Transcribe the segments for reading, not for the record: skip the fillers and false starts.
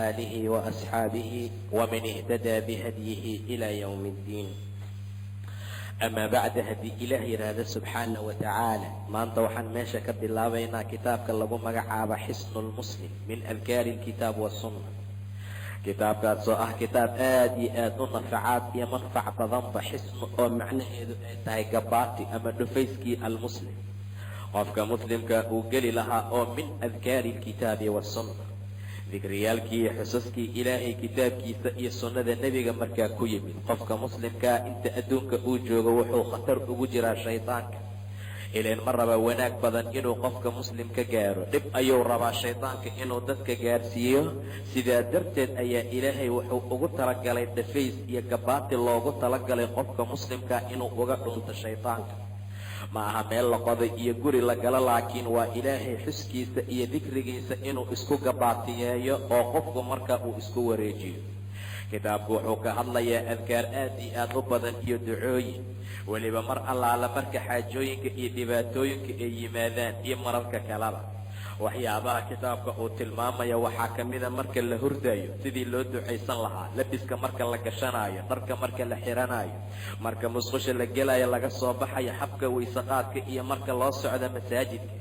آله وأصحابه ومن اهتدى بهديه إلى يوم الدين. Amaa bacda, haddii Ilaah yidhaahdo subxaana wa tacaala, maanta waxaan meesha ka bilaabaynaa kitaabka lagu magacaabo Xisnu Lmuslim min adkaari alkitaab wasunna. Kitaabkaas oo ah kitaab aad iyo aad u nafacaad iyo manfac badanba. Xisnu oo macnaheedu ay tahay gabaati ama dhufayskii, almuslim, qofka muslimka uu geli lahaa, oo min adkaari alkitaabi wasunna, dikriyaalkii iyo xusaskii Ilaahay kitaabkiisa iyo sunnada Nebiga markaa ku yimid. Qofka muslimkaa inta adduunka uu joogo wuxuu khatar ugu jiraa shaydaanka. Ileen ma raba wanaag badan inuu qofka muslim ka gaaro, dhib ayuu rabaa shaydaanka inuu dadka gaarsiiyo. Sidaa darteed ayaa Ilaahay wuxuu ugu talagalay dhafays iyo gabaati loogu talagalay qofka muslimka inuu uga dhunto shaydaanka. Ma aha meel la qoday iyo guri la galo, laakiin waa Ilaahay xuskiisa iyo dikrigiisa inuu isku gabaatiyeeyo oo qofku marka uu isku wareejiyo. Kitaabku wuxuu ka hadlayaa adkaar aad iyo aad u badan iyo ducooyin, weliba mar allaala marka xaajooyinka iyo dhibaatooyinka ay yimaadaan iyo mararka kaleba. Waxyaabaha kitaabka uu tilmaamaya waxaa ka mida marka la hurdayo sidii loo ducaysan lahaa, labiska marka la gashanaayo, dharka marka la xiranaayo, marka musqusha la gelayo, laga soo baxayo, xabka waysaqaadka, iyo marka loo socdo masaajidka,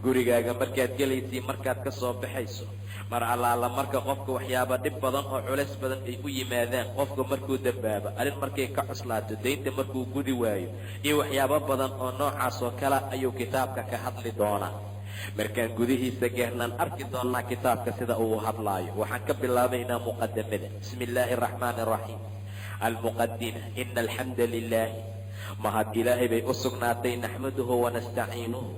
gurigaaga markaad gelaysii, markaad ka soo baxayso, mar allaala marka qofka waxyaaba dhib badan oo culays badan ay u yimaadaan, qofka markuu dambaabo, arrin markay ka cuslaato, daynta markuu gudi waayo, iyo waxyaabo badan oo noocaas oo kale ayuu kitaabka ka hadli doonaa. Markaan gudihiisa gaarnaan arki doonnaa kitaabka sida uu hadlaayo. Waxaan ka bilaabaynaa muqadamada. Bismi illaahi araxmaani araxiim. Almuqadima. Ina alxamda lilaahi, mahad Ilaahay bay u sugnaatay. Naxmaduhu wanastaciinuhu,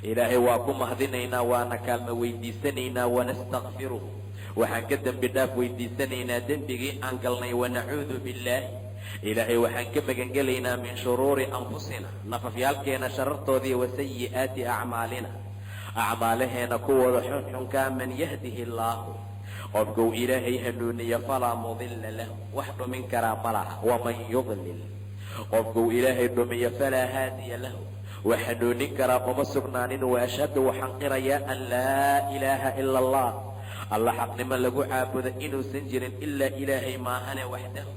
Ilaahay waa ku mahadinaynaa, waana kaalmo weydiisanaynaa. Wanastakfiruhu, waxaan ka dembi dhaaf weydiisanaynaa dembigii aan galnay. Wanacuudu billaahi, Ilaahay waxaan ka magangelaynaa, min shuruuri anfusina, nafafyaalkeena sharartoodii, wa sayi'aati acmaalina, acmaalaheena kuwooda xunxunkaa. Man yahdihi allaahu, qofkuu Ilaahay hanuuniyo, falaa mudilla lahu, wax dhumin karaa ma laha. Waman yudlil, qofkuu Ilaahay dhumiyo, falaa haadiya lahu, wax hanuunin karaa uma sugnaanin. Wa ashhadu, waxaan qirayaa, an laa ilaaha ila Allah, Alla xaqnimo lagu caabuda inuusan jirin ilaa Ilaahay maahane, waxdahu,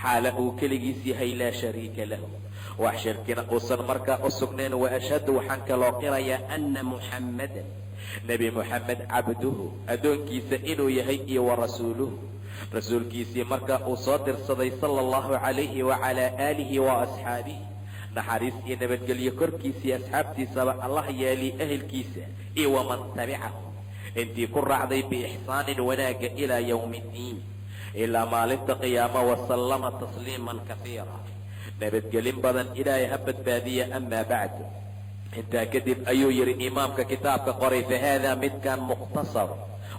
xaala uu keligiis yahay, laa shariika lahu, wax shirkina uusan markaa u sugnayn. Wa ashhadu, waxaan kaloo qirayaa, anna Muxammadan, Nebi Moxamed, cabduhu, addoonkiisa inuu yahay, iyo wa rasuuluhu, rasuulkiisii markaa uu soo dirsaday, sala allahu calayhi wacalaa aalihi wa asxaabihi, naxariis iyo nabadgelyo korkiisii asxaabtiisaba Allah yeeliy, ehelkiisa iyo waman tabicahu, intii ku raacday, biixsaanin, wanaagga, ilaa yowmi iddiin, ilaa maalinta qiyaamo, wasallama tasliiman kaiira, nabadgelin badan Ilaahay ha badbaadiya. Amaa bacdu, intaa kadib ayuu yidhi imaamka kitaabka qoray, fa haadaa midkan mukhtasar,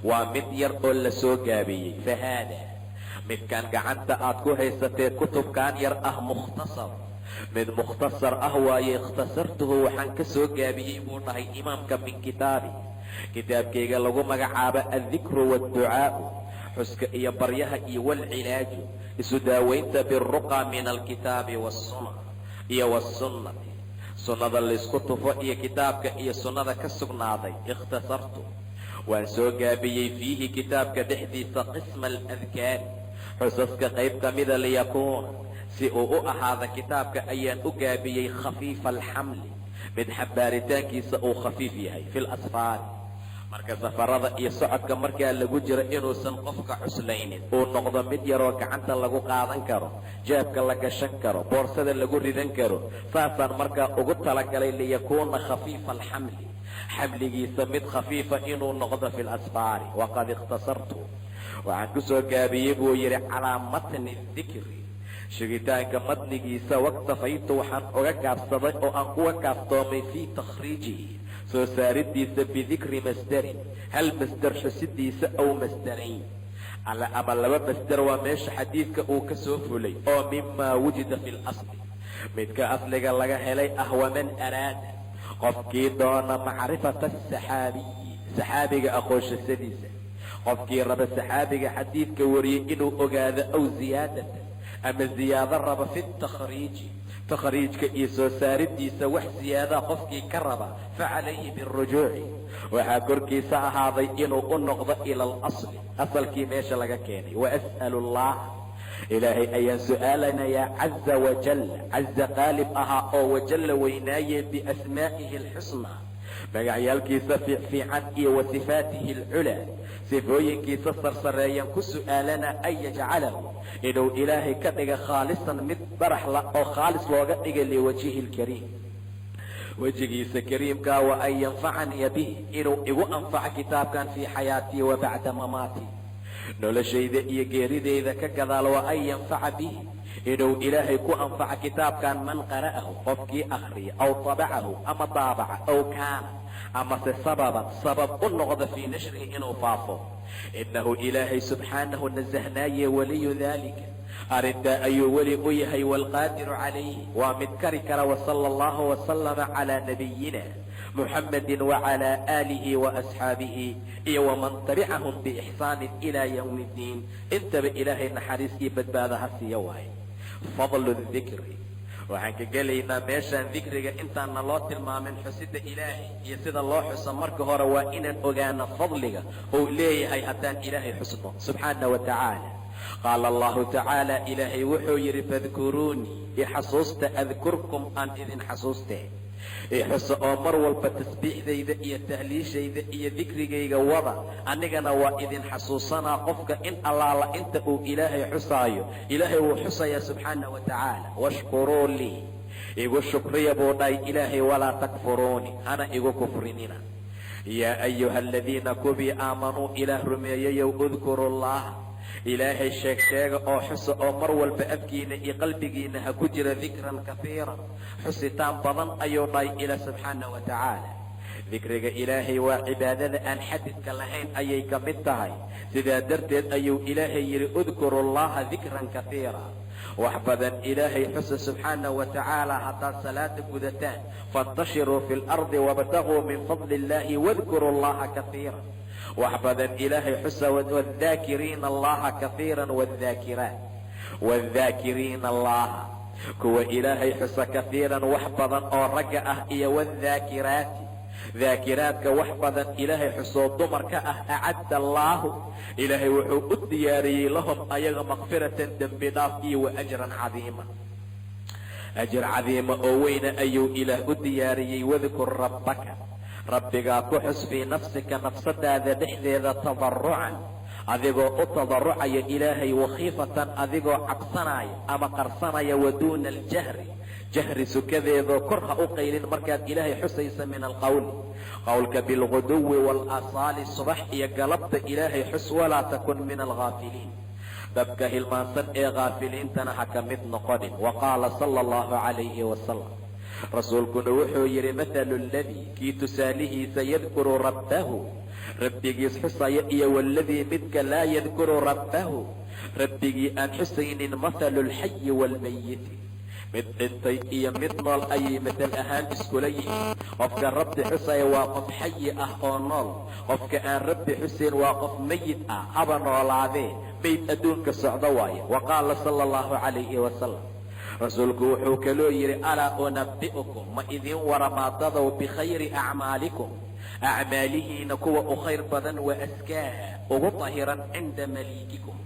waa mid yar oo la soo gaabiyey. Fa haadaa midkan gacanta aad ku haysatee kutubkan yar ah, mukhtasar, mid mukhtasar ah waaye. Ikhtasartuhu, waxaan ka soo gaabiyey buu dhahay imaamka, min kitaabi, kitaabkayga lagu magacaabo Addikru waadducaa'u, xuska iyo baryaha, iyo waalcilaaju, isu daawaynta, biruqa min alkitaabi waasuna iyo wasunnati, sunnada laysku tufo iyo kitaabka iyo sunnada ka sugnaaday. Ikhtasartu, waan soo gaabiyey, fiihi, kitaabka dhexdiisa, qisma aladkaari, xusaska qayb ka mida, liyakuuna, si uu u ahaada kitaabka ayaan u gaabiyey, khafiifa alxamli, mid xambaaritaankiisa uu khafiif yahay, fi lasfaari, marka safarada iyo socodka markaa lagu jiro, inuusan qofka cuslaynin, uu noqdo mid yaroo gacanta lagu qaadan karo, jeebka la gashan karo, boorsada lagu ridan karo. Saasaan markaa ugu talagalay, liyakuuna khafiifa alxamli, xamligiisa mid khafiifa inuu noqdo, fi lasfaari. Waqad ikhtasartu, waxaan ku soo gaabiyey buu yidhi, calaa matni dikri, sheegitaanka matnigiisa. Waktafaytu, waxaan uga gaabsaday oo aan uga kaaftoomay, fii takhriijihi, soo saaridiisa, bidikri masdarin, hal masdar xusidiisa, aw masdarayn, alle ama laba masdar, waa meesha xadiidka uu ka soo fulay, oo mimaa wujida fi lasli, midka asliga laga helay ah. Waman araada, qofkii doona, macrifata asaxaabiyi, saxaabiga aqoonshasadiisa, qofkii raba saxaabiga xadiidka wariyey inuu ogaado, aw ziyaadatan, ama ziyaado raba, fi takhriiji. Takhriijka iyo soo saaridiisa wax siyaadaa qofkii ka raba, fa calayhi biاlrujuuci, waxaa korkiisa ahaaday inuu u noqdo ila alasli, asalkii meesha laga keenay. Waas'alu allah, Ilaahay ayaan su'aalanayaa, caza wajal, caza qaalib ahaa oo wajalla weynaaye, biasmaa'ihi alxusnaa, magacyaalkiisa fiicfiican, iyo wa sifaatihi alculaa, sifooyinkiisa sarsareeyaan ku su'aalanaa, an yajcalahu, inuu Ilaahay ka dhiga, khaalisan, mid baraxla oo khaalis looga dhiga, liwajhihi alkariim, wejigiisa kariimkaa, wa an yanfacanii bih, inuu igu anfaco kitaabkan, fii xayaatii wa bacda mamaatii, noloshayda iyo geerideyda ka gadaal, wa an yanfaca bihi, inuu Ilaahay ku anfaco kitaabkan, man qara'ahu, qofkii akhriya, aw tabacahu, ama daabaca, aw kaana, amase sababan, sabab u noqda, fii nashrihi, inuu faafo. Innahu Ilaahay subxaanahu nasahnaaye waliyu daalika, arrintaa ayuu weli u yahay, waalqaadiru calayhi, waa mid kari kara. Wasala allahu wasalama calaa nabiyina muxamadi wacalaa aalihi waasxaabihi iyo waman tabicahum biixsaanin ilaa yowmi iddiin. Intaba Ilaahay naxariis iyo badbaada ha siiya waaye. Fadlu dikri waxaan ka gelaynaa meeshaan. Dikriga intaanna loo tilmaamin xusidda Ilaahay iyo sida loo xuso, marka hore waa inaan ogaano fadliga uu leeyahay haddaan Ilaahay xusno subxaana wa tacaala. Qaala allahu tacaala, Ilaahay wuxuu yidhi: fadkuruunii, ixasuusta, adkurkum, aan idin xasuustee. Ixuso oo mar walba tasbiixdayda iyo tahliishayda iyo dikrigayga wada, anigana waa idin xasuusanaa. Qofka in allaala inta uu Ilaahay xusaayo, Ilaahay wuu xusayaa subxaana wa tacaala. Washkuruu lii, igu shukriya buu dhahay Ilaahay, walaa takfuruuni, hana igu kufrinina. Yaa ayuha aladiina, kubii, aamanuu, Ilaah rumeeyayow, udkuru llaha, Ilaahay sheeg sheega oo xusa, oo mar walba afkiina iyo qalbigiina ha ku jira, dikran kahiiran, xusitaan badan ayuu dhahay Ilaah subxaana wa tacaala. Dikriga Ilaahay waa cibaadada aan xadidka lahayn ayay ka mid tahay. Sidaa darteed ayuu Ilaahay yidhi: udkuru llaha dikran kahiira, wax badan Ilaahay xusa subxaana wa tacaala. Haddaad salaada gudataan, fantashiruu fi lardi wabtaguu min fadli illahi wadkuruu allaha kahiira, wax badan Ilaahay xusa. Wadaakiriina allaha kahiira wadaakiraat, wadaakiriina allaha, kuwa Ilaahay xusa, kahiiran, wax badan oo ragga ah, iyo wadaakiraati, daakiraadka, wax badan Ilaahay xusoo dumarka ah, acadda allaahu, Ilaahay wuxuu u diyaariyey, lahum, ayaga, makfiratan, dembi dhaaf, iyo wa ajran cadiima, ajir cadiima oo weyna ayuu Ilaah u diyaariyey. Wadkur rabbaka, Rabbigaa ku xus, fii nafsika, nafsadaada dhexdeeda, tadarucan, adigoo u tadarucaya Ilaahay, wakhiifatan, adigoo cabsanaya ama qarsanaya, wa duuna aljahri, jahri sukadeedoo kor ha u qaylin markaad Ilaahay xusaysa, min alqowli, qowlka, bilguduwi waalasaali, subax iyo galabta Ilaahay xus. Walaa takun min alghaafiliin, dadka hilmaansan ee khaafiliintana ha ka mid noqonin. Wa qaala sala allahu calayhi wasalam, rasuulkuna wuxuu yidhi: mathalu aladii, kii tusaalihiisa, yadkuru rabbahu, Rabbigiis xusaya, iyo waladii, midka, laa yadkuru rabbahu, Rabbigii aan xusaynin, mathalu alxayi waalmayiti, mid dhintay iyo mid nool ayay matal ahaan iskula yihiin. Qofka Rabbi xusaya waa qof xayi ah oo nool. Qofka aan Rabbi xusayn waa qof meyid ah, haba noolaadee, meyd adduunka socdo waaye. Wa qaala sala allahu calayhi wasalam, rasuulku wuxuu kaloo yidhi: alaa unabbi'ukum, ma idiin waramaadadow, bikhayri acmaalikum, acmaalihiina kuwa u khayr badan, wa askaaha, ugu tahiran, cinda maliikikum,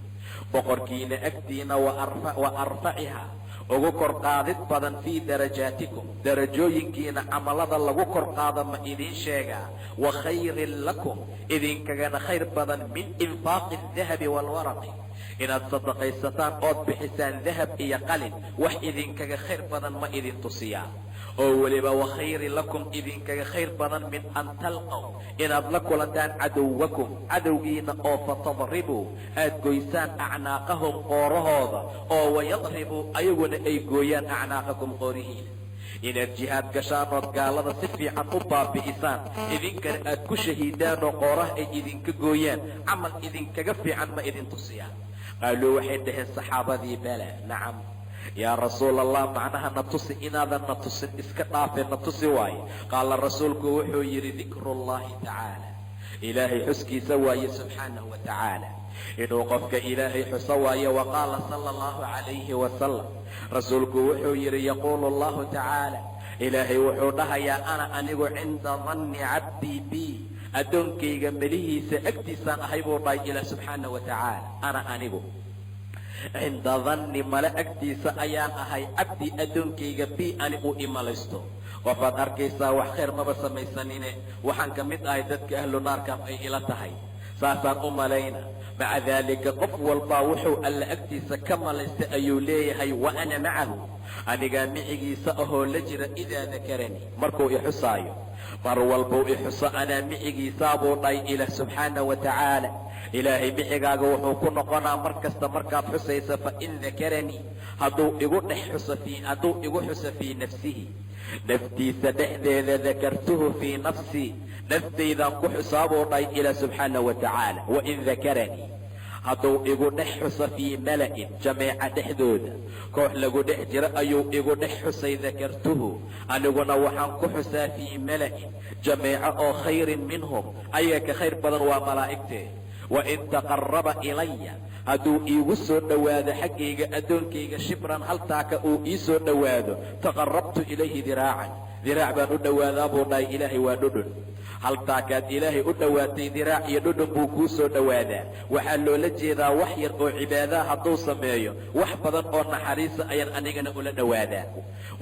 boqorkiina agtiina, wa arfaciha, ugu kor qaadid badan, fii darajaatikum, darajooyinkiina camalada lagu kor qaado ma idiin sheegaa? Wa khayrin lakum, idinkagana khayr badan, min infaaqi aldahabi waalwaraqi, inaad sadaqaysataan ood bixisaan dahab iyo qalin, wax idinkaga khayr badan ma idin tusiyaa? Oo weliba wa khayrin lakum, idinkaga khayr badan, min an talqow, inaad la kulantaan, caduwakum, cadowgiina, oo fatadribuu, aad goysaan, acnaaqahum, qoorahooda, oo wayadribuu, ayaguna ay gooyaan, acnaaqakum, qoorihiina. Inaad jihaad gashaan ood gaalada si fiican u baabi'isaan, idinkana aad ku shahiidaan oo qooraha ay idinka gooyaan, camal idinkaga fiican ma idin tusiyaa? Qaaluu, waxay dhaheen saxaabadii: bala, nacam, yaa rasuul Allah, macnaha na tusi, inaadan na tusin iska dhaafe, na tusi waaye. Qaala, rasuulku wuxuu yidhi: dikrullahi tacaala, Ilaahay xuskiisa waaye subxaanahu wa tacaala, inuu qofka Ilaahay xuso waaye. Wa qaala sala allahu calayhi wasalam, rasuulku wuxuu yidhi: yaquulu allahu tacaala, Ilaahay wuxuu dhahayaa: ana anigu cinda danni cabdii bi, addoonkayga melihiisa agtiisaan ahay, buu dhahay Ilaah subxaana wa tacaala. Ana anigu cinda danni, male agtiisa ayaan ahay, cabdi, addoonkayga, bi, ani uu imalaysto. Qofaad arkaysaa wax khayr maba samaysanine, waxaan ka mid ahay dadka ahlu naarkan ay ila tahay, saasaan u malayna. Maca daalika, qof walbaa wuxuu Alla agtiisa ka malaystay ayuu leeyahay. Wa ana macahu, anigaa micigiisa ahoo la jira, idaa dakaranii, markuu i xusaayo. Mar walbuu i xuso, anaa micigiisaabuu dhahay Ilaah subxaana wa tacaala. Ilaahay micigaaga wuxuu ku noqonaa mar kasta markaad xusaysa. Fain dakaranii, hadduu igu dhex xuso, hadduu igu xuso, fii nafsihi, naftiisa dhexdeeda, dakartuhu fii nafsii, naftaydaan ku xusaabuu dhahay Ilaah subxaana wa tacaala. Wain dakaranii, hadduu igu dhex xuso, fii mala'in, jameeca dhexdooda, koox lagu dhex jiro ayuu igu dhex xusay, dakartuhu, aniguna waxaan ku xusaa, fii mala'in, jameeco oo, khayrin minhum, ayaga ka khayr badan, waa malaa'igtee. Wain taqaraba ilaya, hadduu iigu soo dhowaado xaggayga addoonkayga, shibran, haltaaka uu ii soo dhowaado, taqarabtu ilayhi diraacan, diraac baan u dhowaadaa, buu dhahay Ilaahay. Waa dhudhun. Haltaakaad Ilaahay u dhowaatay, diraac iyo dhudhun buu kuu soo dhowaadaa. Waxaa loola jeedaa wax yar oo cibaadaha hadduu sameeyo, wax badan oo naxariisa ayaan anigana ula dhowaadaa.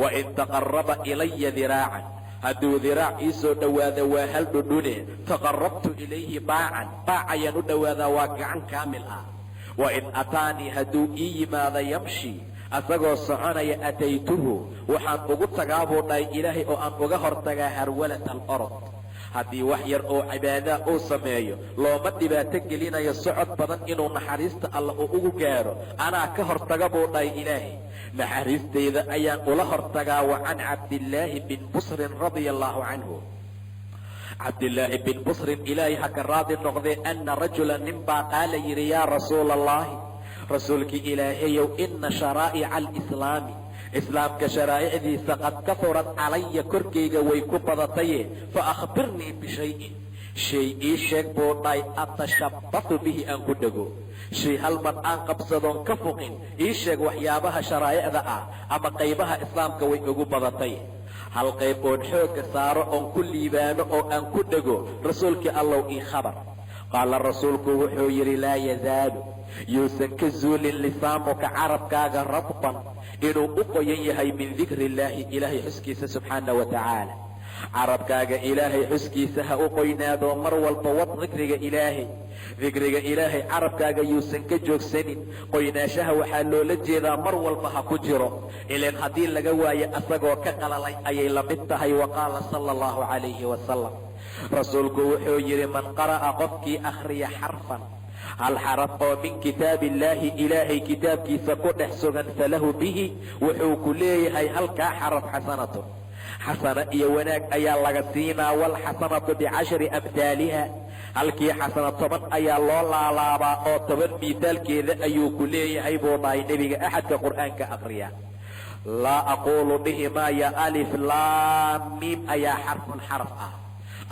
Wain taqaraba ilaya diraacan, hadduu diraac ii soo dhowaado, waa hal dhudhune, taqarabtu ilayhi baacan, baac ayaan u dhowaadaa, waa gacan kaamil ah. Wain ataanii, hadduu ii yimaado, yamshi, asagoo soconaya, ataytuhu, waxaan ugu tagaa, buu dhahay Ilaahay, oo aan uga hortagaa, harwalata alorod. Haddii wax yar oo cibaadaa uu sameeyo, looma dhibaato gelinayo socod badan inuu naxariista Alla uu ugu gaaro. Anaa ka hortaga, buu dhahay Ilaahay, naxariistayda ayaan ula hortagaa. Wa can Cabdillaahi bin Busrin radia allahu canhu, Cabdillaahi bin Busrin, Ilaahay ha ka raadi noqdee, ana rajula, nin baa, qaala, yidhi: yaa rasuula allahi, rasuulkii Ilaahayow, ina sharaa'ica alislaami, islaamka sharaa'icdiisa, qad kahurat calaya, korkayga way ku badataye, fa akhbirnii bishayin, shay ii sheeg, buu dhahay, atashabbathu bihi, aan ku dhego, shay hal mar aan qabsadoon ka fuqin ii sheeg. Waxyaabaha sharaa'icda ah ama qaybaha islaamka way ugu badatay, hal qayb oon xoogga saaro oon ku liibaano oo aan ku dhego, rasuulkii Allow, ii khabar. Qaala, rasuulku wuxuu yidhi: laa yazaalu, yuusan ka zuulin, lisaanuka, carabkaaga, radban, inuu u qoyan yahay, min dikri illaahi, Ilaahay xuskiisa subxaana wa tacaala. Carabkaaga Ilaahay xuskiisa ha u qoynaado mar walba. Wad dikriga Ilaahay, dikriga Ilaahay carabkaaga yuusan ka joogsanin. Qoynaanshaha waxaa loola jeedaa mar walba ha ku jiro, ilaan haddii laga waayo asagoo ka qalalay ayay la mid tahay. Wa qaala sala allahu calayhi wasalam, rasuulku wuxuu yidhi: man qara'a, qofkii akhriya, xarfan, hal xaraf oo, min kitaabi illaahi, Ilaahay kitaabkiisa ku dhex sugan, falahu bihi, wuxuu ku leeyahay halkaa xaraf, xasanatun, xasano iyo wanaag ayaa laga siinaa. Waalxasanatu bicashri amhaaliha, halkii xasano 10 ayaa loo laalaabaa oo 10 miisaalkeeda ayuu ku leeyahay, buu dhahay nebiga, axadka Qur'aanka aqriya. Laa aquulu, dhihi maaya, alif laam miim ayaa xarfun xaraf ah,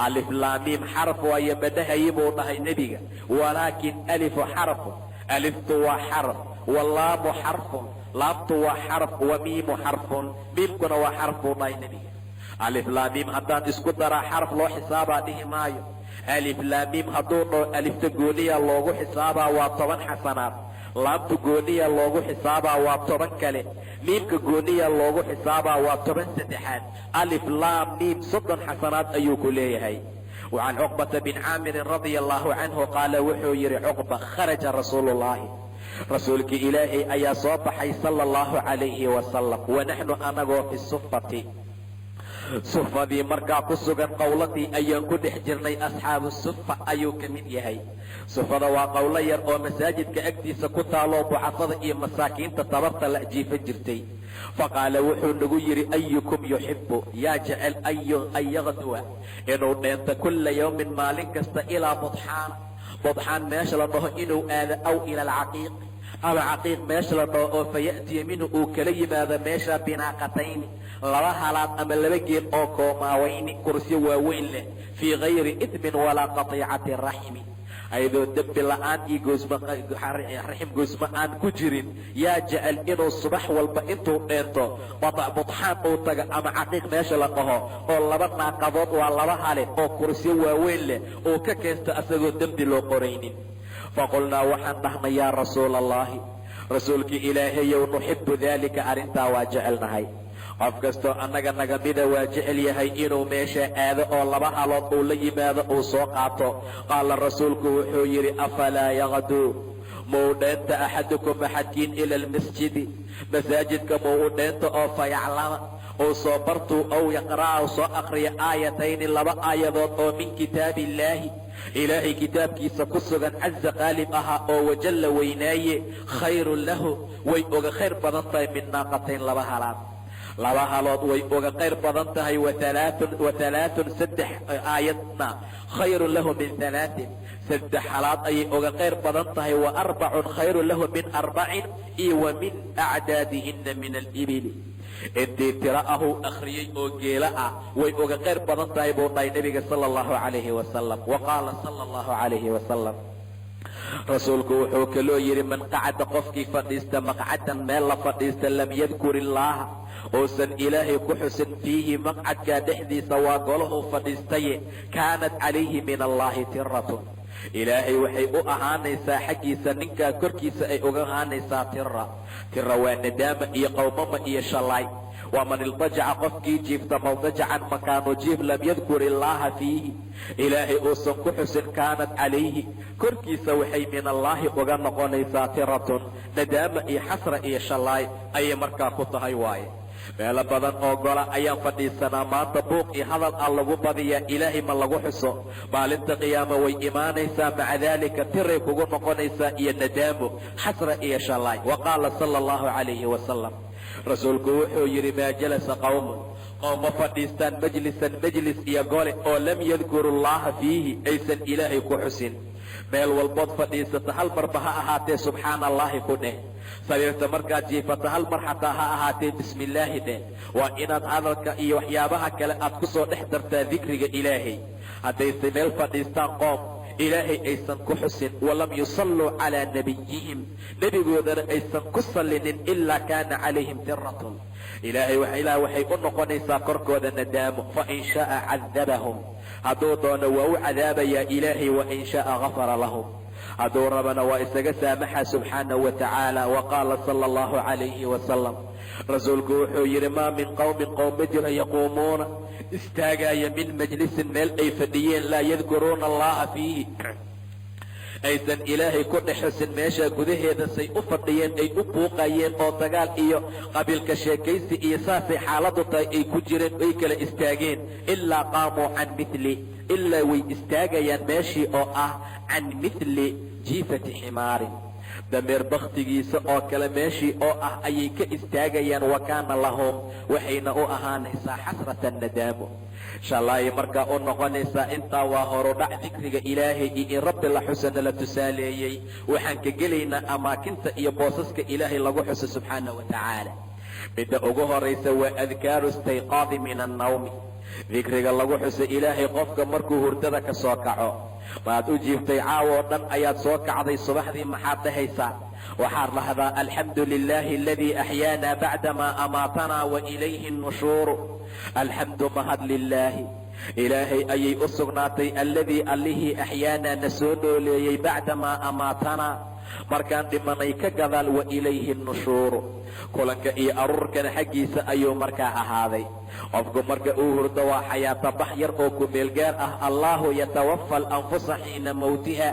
alif laam miim xaraf waayo madhahayi, buu dhahay nebiga. Walaakin alifu xarfun, aliftu waa xaraf, walaamu xarfun, laamtu waa xaraf, wa miimu xarfun, miimkuna waa xaraf, buu dhahay nebiga. Alif laam miim haddaan isku daraa xaraf loo xisaabaa dhihi maayo. Alif laam miim hadduu dhaho, alifta gooniya loogu xisaabaa, waa 10 xasanaad. Laamta gooniya loogu xisaabaa, waa 10 kale. Miimka gooniya loogu xisaabaa, waa 10 saddexaad. Alif laam miim 30 xasanaad ayuu ku leeyahay. Wacan Cuqbata bin Caamirin radia allahu canhu qaala, wuxuu yidhi Cuqba: kharaja rasuulu llahi, rasuulkii Ilaahay ayaa soo baxay, sala allahu calayhi wasalam, wanaxnu, anagoo, fi sufati, sufadii markaa ku sugan, qowladii ayaan ku dhex jirnay. Asxaabu sufa ayuu ka mid yahay. Sufada waa qowlo yar oo masaajidka agtiisa ku taaloo ducafada iyo masaakiinta tabarta la jiifan jirtay. Faqaala, wuxuu nagu yidhi: ayukum yuxibu, yaa jecel, an yaqduwa, inuu dheento, kulla yawmin, maalin kasta, ilaa Budxaan, Budxaan meesha la dhaho inuu aado, aw ila alcaqiiq. Ama Caqiiq meesha la dhaho, oo faya'tiya minhu uu kala yimaado meesha binaaqatayni, laba halaad ama laba geel oo koomaawayni, kursyo waaweyn leh, fii gayri idmin walaa qatiicati raximi, ayadoo dembi la'aan iyo goosmaraxim goysmo aan ku jirin. Yaa jecel inuu subax walba intuu dheento Budxaan uu tago ama Caqiiq meesha la dhaho, oo laba naaqadood, waa laba hale oo kursyo waaweyn leh, uu ka keensto asagoo dembi loo qoraynin? Faqulnaa, waxaan dhahnay: "Yaa Rasuula Allahi, Rasuulkii Ilaahayow, nuxibu daalika, arrintaa waa jecelnahay. Qof kastoo annaga nagamida waa jecel yahay inuu meesha aado oo laba halood uu la yimaado, uu soo qaato." Qaala, rasuulku wuxuu yidhi: "Afalaa yaqduu, muu dheenta, axadukum, axadkiin, ila almasjidi, masaajidka muu u dheento, oo fayaclama, uu soo bartuu, ow yaqra'a, uu soo aqriyo, aayatayni, laba aayadood oo min kitaabi illaahi, Ilaahay kitaabkiisa ku sugan, caza, qaalib ahaa oo wajalla, weynaaye? Khayrun lahu, way uga khayr badan tahay, min naaqatayn, laba halaad, laba halood way uga khayr badan tahay, wa halaaثun, saddex aayadna, khayrun lahu min halaaثin, saddex halaad ayay uga khayr badan tahay, wa arbacun khayrun lahu min arbacin, iyo wa min acdaadihina min alibili, intii tiro ahuu akhriyey oo geelo ah way uga khayr badan tahay," buu dhahay Nebiga sala allahu calayhi wasalam. Wa qaala sala allahu calayhi wasalam, rasuulku wuxuu kaloo yidhi: "Man qacada, qofkii fadhiista, maqcadan, meel la fadhiista, lam yadkur illaaha, uusan Ilaahay ku xusin, fiihi, maqcadkaa dhexdiisa," waa golahuu fadhiistaye, "kaanat calayhi min Allahi tiratun," Ilaahay waxay u ahaanaysaa xaggiisa, ninkaa korkiisa ay uga ahaanaysaa tira. Tira waa nadaama iyo qowmama iyo shalaay. Waman iltajaca, qofkii jiifta, maltajacan, makaanu jiif, lam yadkur illaaha fiihi, Ilaahay uusan ku xusin, kaanat calayhi, korkiisa waxay min Allaahi uga noqonaysaa tiratun, nadaama iyo xasra iyo shalaay ayay markaa ku tahay waaye. Meelo badan oo gola ayaan fadhiisanaa maanta, buuq iyo hadal ah lagu badiyaa, Ilaahay ma lagu xuso. Maalinta qiyaama way imaanaysaa, maca daalika tiray kugu noqonaysaa iyo nadaamo, xasra iyo shalaay. Wa qaala sala allahu calayhi wasalam, rasuulku wuxuu yidhi: "Maa jalasa qowmun, qowm ma fadhiistaan, majlisan, majlis iyo gole, oo lam yadkuru allaha fiihi, aysan Ilaahay ku xusin." Meel walbood fadhiisata, hal marba ha ahaatee, subxaana Allaahi ku dheh. Sariirta markaad jiifata, hal mar xataa ha ahaatee, bismi illaahi dheh. Waa inaad hadalka iyo waxyaabaha kale aad ku soo dhex dartaa dikriga Ilaahay. Haddayse meel fadhiistaan qoom Ilaahay aysan ku xusin, walam yusalluu calaa nebiyihim, nebigoodana aysan ku sallinin, ilaa kaana calayhim tiratun, Ilaahay ilaah waxay u noqonaysaa korkooda nadaamo. Fain shaaa cadabahum, hadduu doono waa u cadaabayaa Ilaahay, wain shaaa gafara lahum, hadduu rabana waa isaga saamaxa, subxaanahu wa tacaala. Wa qaala sala allahu calayhi wasalam, rasuulku wuxuu yidhi: "Maa min qowmin, qowm ma jira, yaquumuuna, istaagaya, min majlisin, meel ay fadhiyeen, laa yadkuruuna allaha fiihi, aysan Ilaahay ku dhex xusin meesha gudaheeda. Say u fadhiyeen, ay u buuqayeen oo dagaal iyo qabiilka sheekaysi iyo saasay xaaladdu tahay ay ku jireen, ay kala istaageen, ilaa qaamuu can mili, ilaa way istaagayaan meeshii oo ah, can mithli jiifati ximaarin, dameer bakhtigiisa oo kale meeshii oo ah ayay ka istaagayaan. Wa kaana lahum, waxayna u ahaanaysaa, xasratan, nadaamo, shalaay markaa u noqonaysaa." Intaa waa horudhac dikriga Ilaahay iyo in Rabbi la xusana la tusaaleeyey. Waxaan ka gelaynaa amaakinta iyo boosaska Ilaahay lagu xuso subxaana wa tacaala. Midda ugu horaysa waa adkaaru istayqaadi min annawmi, dikriga lagu xuso Ilaahay qofka markuu hurdada ka soo kaco. Maad u jiiftay caawoo dhan ayaad soo kacday subaxdii, maxaad dhahaysaa? Waxaad dhahdaa: "Alxamdu lilaahi aladii axyaana bacdamaa amaatanaa wa ilayhi nushuuru." Alxamdu, mahad, lilaahi, Ilaahay ayay u sugnaatay, alladii, allihii, axyaanaa, na soo nooleeyey, bacdamaa amaatanaa, markaan dhimanay ka gadaal, wa ilayhi nushuuru, kulanka iyo aruurkana xaggiisa ayuu markaa ahaaday. Qofku marka uu hurdo waa xayaato bax yar oo ku-meel gaar ah. Allaahu yatawafa alanfusa xiina mowtiha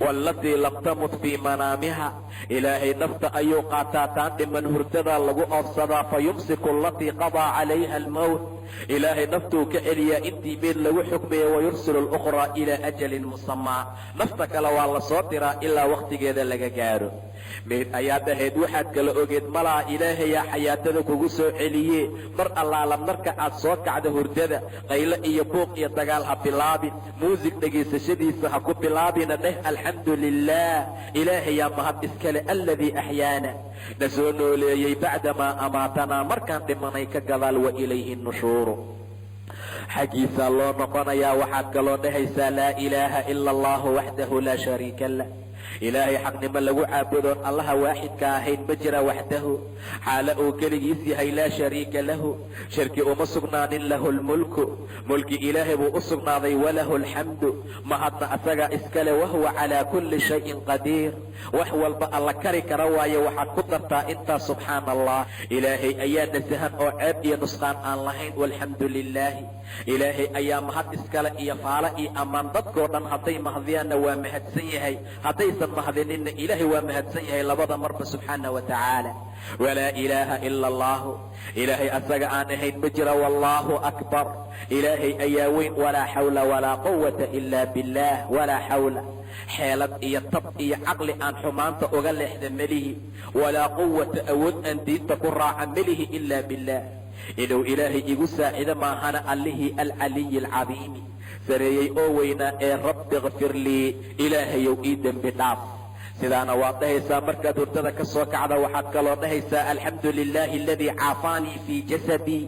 waalatii lam tamut fii manaamiha. Ilaahay nafta ayuu qaataa taan dhiman, hurdadaa lagu oofsadaa. Fa yumsiku alatii qadaa calayha almowt, Ilaahay naftuu ka celiyaa intii meed lagu xukmaya, wayursilu alukhraa ilaa ajalin musamaa, nafta kale waa la soo diraa ilaa wakhtigeeda laga gaaro. Meyd ayaad ahayd, waxaad kala ogeed malaha, Ilaahayaa xayaatada kugu soo celiye. Mar allaala marka aad soo kacda hurdada, qayle iyo buuq iyo dagaal ha bilaabin, muusig dhegaysashadiisa ha ku bilaabina. Dheh: Alxamdu lilah, Ilaahayaa mahad iskale, aladii axyaana, na soo nooleeyey, bacdamaa amaatanaa, markaan dhimanay ka gadaal, wa ilayhi nushuuru, xaggiisaa loo noqonayaa. Waxaad kaloo dhahaysaa: Laa ilaaha ila allahu waxdahu laa shariika lah. Ilaahay xaqnimo lagu caabudoon Allaha waaxidka ahayn ma jira, waxdahu, xaalo uu keligiis yahay, laa shariika lahu, shirki uma sugnaanin, lahu lmulku, mulki Ilaahay buu u sugnaaday, walahu alxamdu, mahadna asagaa iskale, wahuwa calaa kulli shayin qadiir, wax walba Alla kari kara waaye. Waxaad ku dartaa intaas: Subxaana Allah, Ilaahay ayaa nasahan oo ceeb iyo nusqaan aan lahayn, walxamdu lilaahi, Ilaahay ayaa mahad iskale iyo faalo iyo ammaan. Dadkoo dhan hadday mahdiyaanna waa mahadsan yahay, haddaysan mahdininna Ilaahay waa mahadsan yahay labada marba, subxaana wa tacaala. Walaa ilaaha ila allahu, Ilaahay asaga aan ahayn ma jira, wallaahu akbar, Ilaahay ayaa weyn, walaa xawla walaa quwata ila billaah. Walaa xawla, xeelad iyo tab iyo caqli aan xumaanta uga leexda melihi, walaa quwata, awood aan diinta ku raaca melihi, ilaa billaah, inuu Ilaahay igu saacido maahana, Allihii alcaliyi alcadiimi, sareeyey oo weynaa ee. Rabbi ikfir lii, Ilaahayow ii dembi dhaaf. Sidaana waad dhahaysaa markaad hurdada ka soo kacda. Waxaad kaloo dhahaysaa: Alxamdu lilaahi aladii caafaanii fii jasadii,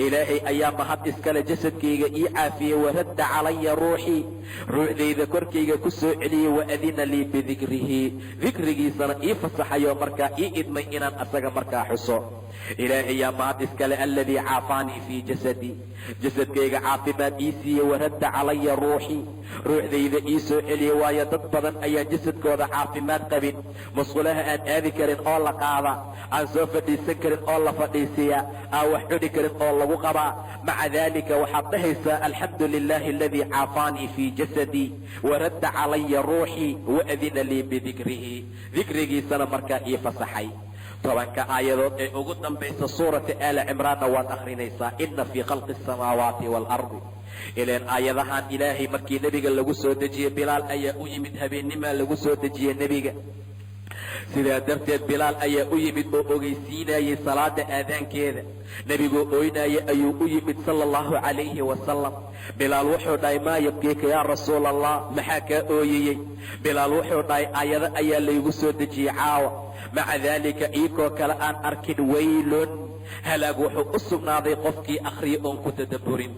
Ilaahay ayaa mahad iskale jasadkayga ii caafiyey, waradda calaya ruuxii, ruuxdayda korkayga ku soo celiyey, waadina lii bidikrihi, dikrigiisana ii fasaxayo, markaa ii idmay inaan asaga markaa xuso. Ilaahay yaa mahad iskale, aladii caafaanii fii jasadii, jasadkayga caafimaad ii siiyey, waradda calaya ruuxii, ruuxdayda ii soo celiyey. Waayo, dad badan ayaan jasadkooda caafimaad qabin, musqulaha aan aadi karin oo la qaada, aan soo fadhiisan karin oo la fadhiisiya, aan wax cuni karin oo lagu qabaa. Maca daalika waxaad dhahaysaa: Alxamdu lilaahi aladii caafaanii fii jasadii, waradda calaya ruuxii, waadina lii bidikrihi, dikrigiisana markaa ii fasaxay. 10-ka aayadood ee ugu dambaysa Suurata Aala Cimraanna waad akhrinaysaa: Ina fii khalqi asamaawaati waalardi. Ileen aayadahan Ilaahay markii nebiga lagu soo dejiyey, Bilaal ayaa u yimid. Habeennimaa lagu soo dejiyey nebiga, sidaa darteed Bilaal ayaa u yimid oo ogeysiinayey salaada aadaankeeda. Nebigoo ooynaya ayuu u yimid, sala allahu calayhi wasalam. Bilaal wuxuu dhahay: Maa yabkiika yaa rasuula Allah? Maxaa kaa ooyayey? Bilaal wuxuu dhahay: Aayado ayaa laygu soo dejiyey caawa, maca daalika iikoo kale aan arkin. Waylun, halaag wuxuu u sugnaaday qofkii akhriya oon ku tadabburin.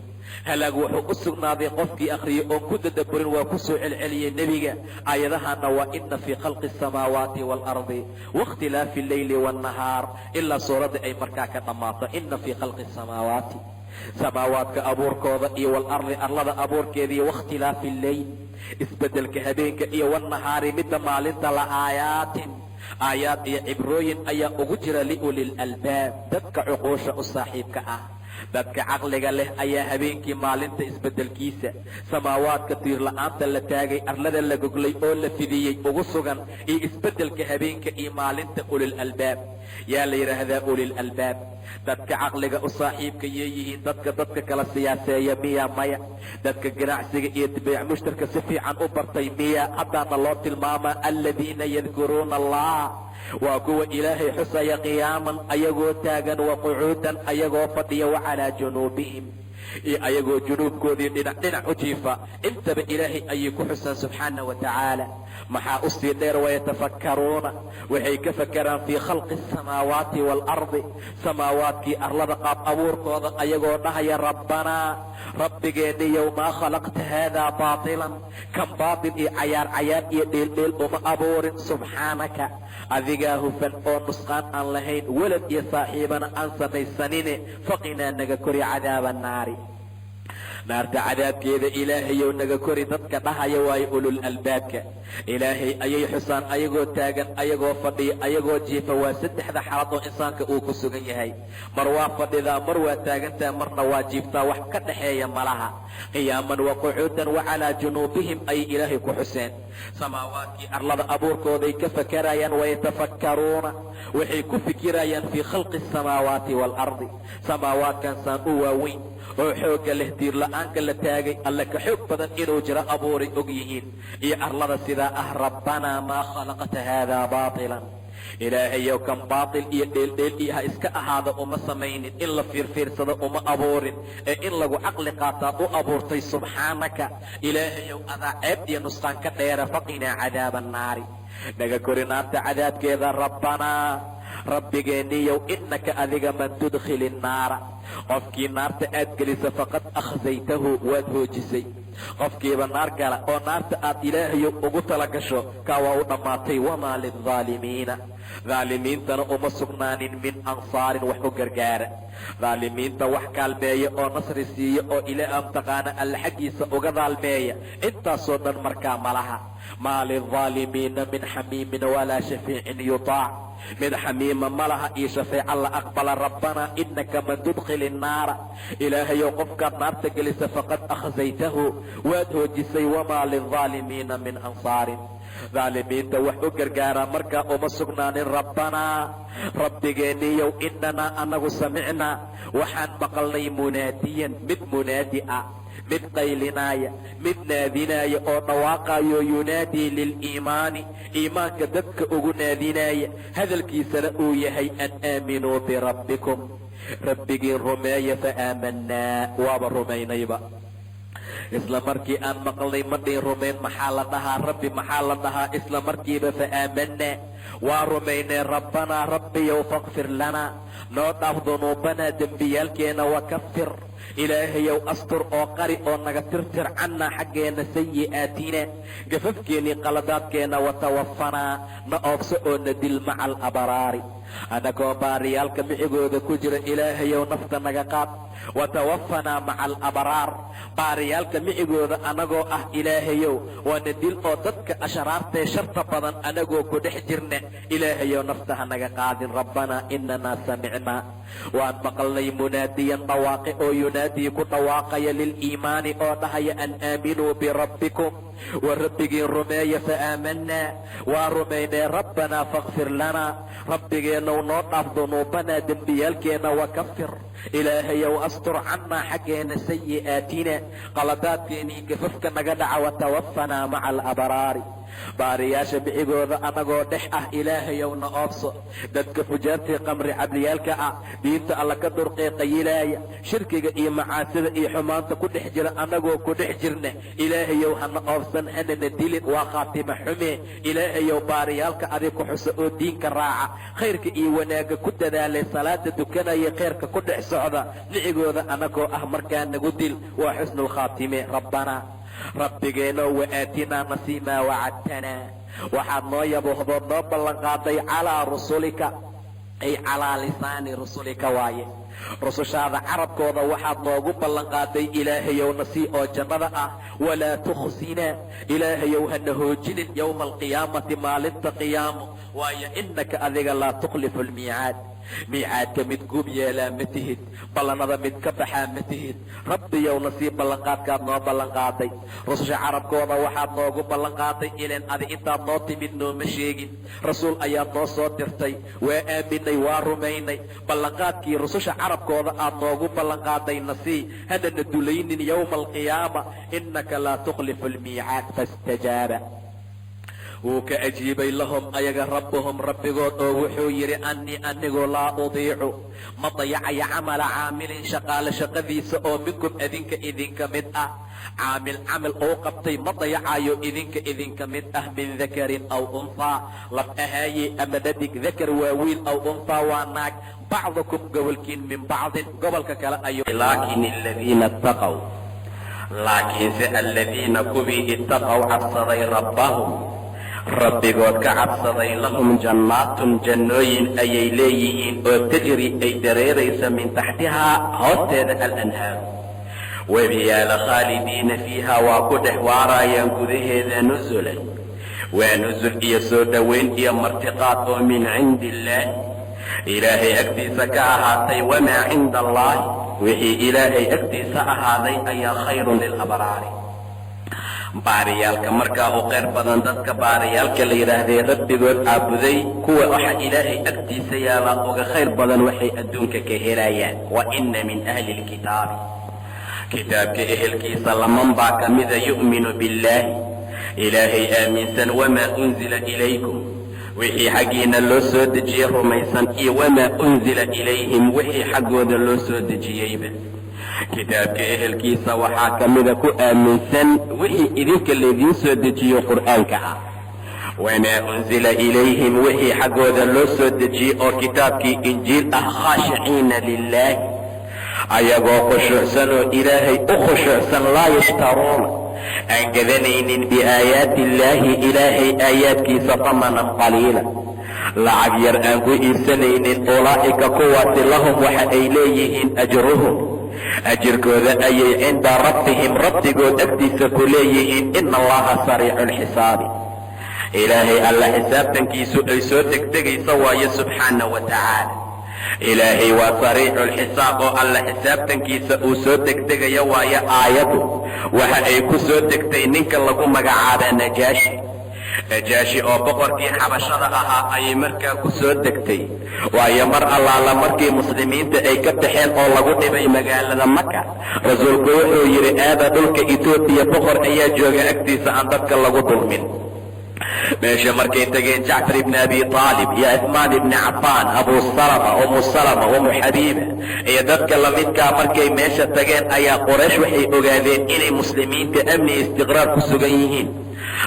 Halaag wuxuu u sugnaaday qofkii akhriya oon ku tadabburin. Waa ku soo celceliyey nebiga aayadahaana, waa ina fii khalqi asamaawaati waalardi waاkhtilaafi alleyli waannahaar, ilaa suuradda ay markaa ka dhammaato. Ina fii khalqi asamaawaati, samaawaadka abuurkooda, iyo waalardi, arlada abuurkeeda, iyo waاkhtilaafi alleyl, isbeddelka habeenka, iyo wannahaari, midda maalinta, la aayaatin, aayaad iyo cibrooyin ayaa ugu jira, liuli lalbaab, dadka cuquusha u saaxiibka ah. Dadka caqliga leh ayaa habeenkii maalinta isbeddelkiisa, samaawaadka tiir la'aanta la taagay, arlada la goglay oo la fidiyey ugu sugan, iyo isbeddelka habeenka iyo maalinta. Ulil albaab yaa la yidhaahdaa? Ulil albaab dadka caqliga u saaxiibka yeeyihiin. Dadka kala siyaaseeya miya? Maya. Dadka ganacsiga iyo beec mushtarka si fiican u bartay miya? Haddaana loo tilmaamaa: aladiina yadkuruuna Allah, waa kuwa Ilaahay xusaya, qiyaaman, ayagoo taagan, wa qucuudan, ayagoo fadhiya, wa calaa junuubihim, iyo ayagoo junuubkoodii dhinac dhinac u jiifa. Intaba Ilaahay ayay ku xusaan, subxaana wa tacaala. Maxaa u sii dheer? Wayatafakkaruuna, waxay ka fakeraan, fii khalqi asamaawaati waalardi, samaawaadkii arlada qaab abuurkooda, ayagoo dhahaya: Rabbanaa, Rabbigeenniyow, maa khalaqta haadaa baatilan, kan baatil iyo cayaar cayaar iyo dheeldheel uma abuurin. Subxaanaka, adigaa hufan oo nusqaan aan lahayn, welad iyo saaxiibana aan samaysanine, faqinaa, naga kori, cadaaba annaari, naarta cadaabkeeda Ilaahayow naga kori. Dadka dhahaya waayo ulul albaabka. Ilaahay ayay xusaan ayagoo taagan, ayagoo fadhiya, ayagoo jiifa. Waa saddexda xaalad oo insaanka uu ku sugan yahay. Mar waa fadhidaa, mar waa taagantaha, marna waa jiiftaa. Wax ka dhaxeeya malaha. Qiyaaman wa qucuudan wa calaa junuubihim ayay Ilaahay ku xuseen. Samaawaadkii arlada abuurkooday ka fakarayaan. Wayatafakkaruuna, waxay ku fikirayaan, fii khalqi asamaawaati waalardi, samaawaadkan saan u waaweyn oo xoogga leh, tiir la'aanka la taagay, Alle ka xoog badan inuu jiro abuuray og yihiin, iyo arlada sidaa ah. Rabbanaa maa khalaqta haadaa baatilan. Ilaahayow, kan baatil iyo dheeldheel iyo ha iska ahaada uma samaynin, in la fiirfiirsado uma abuurin, ee in lagu caqli qaataa u abuurtay. Subxaanaka, Ilaahayow, adaa ceeb iyo nusqaan ka dheera. Faqinaa cadaaba annaari, naga kori naarta cadaabkeeda. Rabbanaa, Rabbigeenniyow, innaka adiga man tudkhili innaara, qofkii naarta aad gelisa, faqad akhsaytahu, waad hoojisay. Qofkiiba naar gala oo naarta aad, Ilaahayow, ugu tala gasho, kaa waa u dhammaatay. Wamaa lildaalimiina, daalimiintana uma sugnaanin, min ansaarin, wax u gargaara. Daalimiinta wax kaalmeeya oo nasri siiya oo ilaa mtaqaana Alle xaggiisa uga daalmeeya, intaasoo dhan markaa malaha. Maa lildaalimiina min xamiimin walaa shafiicin yutaac. Mid xamiima ma laha iyo shafeeca la aqbala. Rabbanaa inaka man tudkhili innaara, Ilaahayow, qofkaad naarta gelisa, faqad akhsaytahu, waad hoojisay. Wamaa lildaalimiina min ansaarin, daalimiinta wax u gargaaraa markaa uma sugnaanin. Rabbanaa, Rabbigeenniyow, inanaa anagu samicnaa, waxaan maqalnay, munaadiyan, mid munaadi ah, mid qaylinaaya, mid naadinaaya oo dhawaaqayo, yunaadii liliimaani, iimaanka dadka ugu naadinaaya, hadalkiisana uu yahay an aaminuu birabbikum, Rabbigiin rumeeya. Fa aamanaa, waaba rumaynayba isla markii aan maqalnay. Ma dhihin rumayn maxaa la dhahaa, Rabbi maxaa la dhahaa. Isla markiiba fa aamanaa, waa rumaynay. Rabbanaa, Rabbiyow, faqfir lanaa, noo dhaaf, dunuubanaa, dembiyaalkeena, wakafir, Ilaahayow, astur oo qari oo naga tirtir, cannaa, xaggeenna, sayi'aatina, gafafkeennii, qaladaadkeenna, watawafanaa, na oobso oo na dil, maca alabraari, annagoo baariyaalka micigooda ku jira. Ilaahayow, nafta naga qaad. Watawafanaa maca alabraar, baariyaalka micigooda annagoo ah, Ilaahayow, waana dil oo dadka ashraartee sharta badan anagoo ku dhex jirna, Ilaahayow, nafta ha naga qaadin. Rabbanaa inanaa samicnaa, waan maqalnay, munaadiyan, dhawaaqe oo yunaadii, ku dhawaaqaya, liliimaani, oo dhahaya, an aaminuu birabbikum, wa Rabbigiin rumeeya. Fa aamanaa, waa rumaynay. Rabbanaa fakfir lanaa, Rabbigeennow, noo dhaaf, dunuubanaa, dembiyaalkeenna, wakafir, Ilaahayow, astur, cannaa, xaggeena, sayi'aatina, qaladaadkeennii, gafafka naga dhaca, watawafanaa maca alabraari, baariyaasha bixigooda annagoo dhex ah, Ilaahayow, na oobso. Dadka fujaartii qamri cabliyaalka ah, diinta Alla ka durqee, qayilaaya, shirkiga iyo macaasida iyo xumaanta ku dhex jira annagoo ku dhex jirna, Ilaahayow, hana oobsan, hanana dilin, waa khaatima xume. Ilaahayow, baariyaalka adig ku xusa oo diinka raaca, khayrka iyo wanaagga ku dadaalay, salaada dukanaya, khayrka ku dhex socda, nicigooda annagoo ah markaa nagu dil, waa xusnulkhaatime. Rabbanaa, Rabbigeenow, wa-aatinaa, nasiimaa wacadtanaa, waxaad noo yabohdood noo ballanqaaday, calaa rusulika, ay calaa lisaani rusulika waaye, rusushaada carabkooda waxaad noogu ballanqaaday, Ilaahayow, nasii oo jannada ah. Walaa tukhsinaa, Ilaahayow, hana hoojinin, yowma alqiyaamati, maalinta qiyaamo, waayo innaka adiga laa tukhlifu almiicaad, miicaadka mid guub yeelaa ma tihid, ballanada mid ka baxaa ma tihid. Rabbiyow, nasiib ballanqaadkaad noo ballanqaaday, rususha carabkooda waxaad noogu ballanqaaday. Ileen adi intaad noo timid nooma sheegin, rasuul ayaad noo soo dirtay, waa aaminay, waa rumaynay. Ballanqaadkii rususha carabkooda aad noogu ballanqaaday nasii, hanana dulaynin yowma alqiyaama, innaka laa tukhlifu almiicaad. Fastajaaba, wuu ka ajiibay, lahum, ayaga, rabbuhum, Rabbigood, oo wuxuu yidhi, annii, anigu, laa udiicu, ma dayacayo, camala caamilin, shaqaale shaqadiisa, oo minkum, adinka idinka mid ah. Caamil camal uu qabtay ma dayacayo idinka idinka mid ah, min dakarin aw unthaa, lab ahaaye ama dhadig. Dakar waa wiil, aw unthaa waa naag. Bacdukum, gobolkiin, min bacdin, gobolka kale ayuu. Laakin aladiina ittaqow, laakiinse aladiina, kuwii, ittaqow, cabsaday, rabbahum, Rabbigood ka cabsaday, lahum jannaatun, jannooyin ayay leeyihiin, oo tajri, ay dareeraysa, min taxtihaa, hoosteeda, alanhaaru, webiyaala, khaalidiina fiiha, waa ku dhex waarayaan gudaheeda. Nusulan, waa nusul iyo soo dhowayn iyo martiqaad oo min cindi illaahi, Ilaahay agtiisa ka ahaatay. Wamaa cinda allaahi, wixii Ilaahay agtiisa ahaaday ayaa, khayrun lilabraari, baariyaalka markaa u khayr badan. Dadka baariyaalka la yidhaahdee Rabbigood caabuday, kuwa waxa Ilaahay agtiisa yaala uga khayr badan waxay adduunka ka helayaan. Wa inna min ahli lkitaabi, kitaabka ehelkiisa, laman baa ka mida, yu'minu billaahi, Ilaahay aaminsan, wamaa unzila ilaykum, Wixii xaggiina loo soo dejiyey rumaysan iyo wamaa unzila ilayhim, wixii xaggooda loo soo dejiyeyba. Kitaabka ehelkiisa waxaa ka mida ku aaminsan wixii idinka laydiin soo dejiyo Qur'aanka ah. Wamaa unzila ilayhim, wixii xaggooda loo soo dejiyey oo kitaabkii Injiil ah. Khaashiciina lilaahi, ayagoo khushuucsan oo Ilaahay u khushuucsan. Laa yashtaruuna, aan gadanaynin, biaayaati illaahi, Ilaahay aayaadkiisa, tamanan qaliila, lacag yar aan ku iibsanaynin. Ulaa'ika, kuwaasi, lahum, waxa ay leeyihiin, ajruhum, ajirkooda ayay, cinda rabbihim, rabbigood agtiisa ku leeyihiin. Ina Allaha sariicu lxisaabi, Ilaahay Alla xisaabtankiisu ay soo degdegaysa waayo, subxaana wa tacaala. Ilaahay waa sariicu lxisaab oo Alla xisaabtankiisa uu soo degdegaya waayo. Aayaddu waxa ay ku soo degtay ninka lagu magacaabaa Najaashi. Najaashi oo boqorkii Xabashada ahaa ayay markaa ku soo degtay, waayo mar allaala markii muslimiinta ay ka baxeen oo lagu dhibay magaalada Maka, rasuulku wuxuu yidhi: "Aada dhulka Etoobiya, boqor ayaa jooga, agtiisa aan dadka lagu dulmin." Meesha markay tageen, Jacfar ibni Abi Aalib iyo Cusmaan ibni Cafaan, Abu Salama, Umu Salama, Umu Xabiiba iyo dadka lamidkaa markay meesha tageen, ayaa Qoraysh waxay ogaadeen inay muslimiinta amni istiqraar ku sugan yihiin.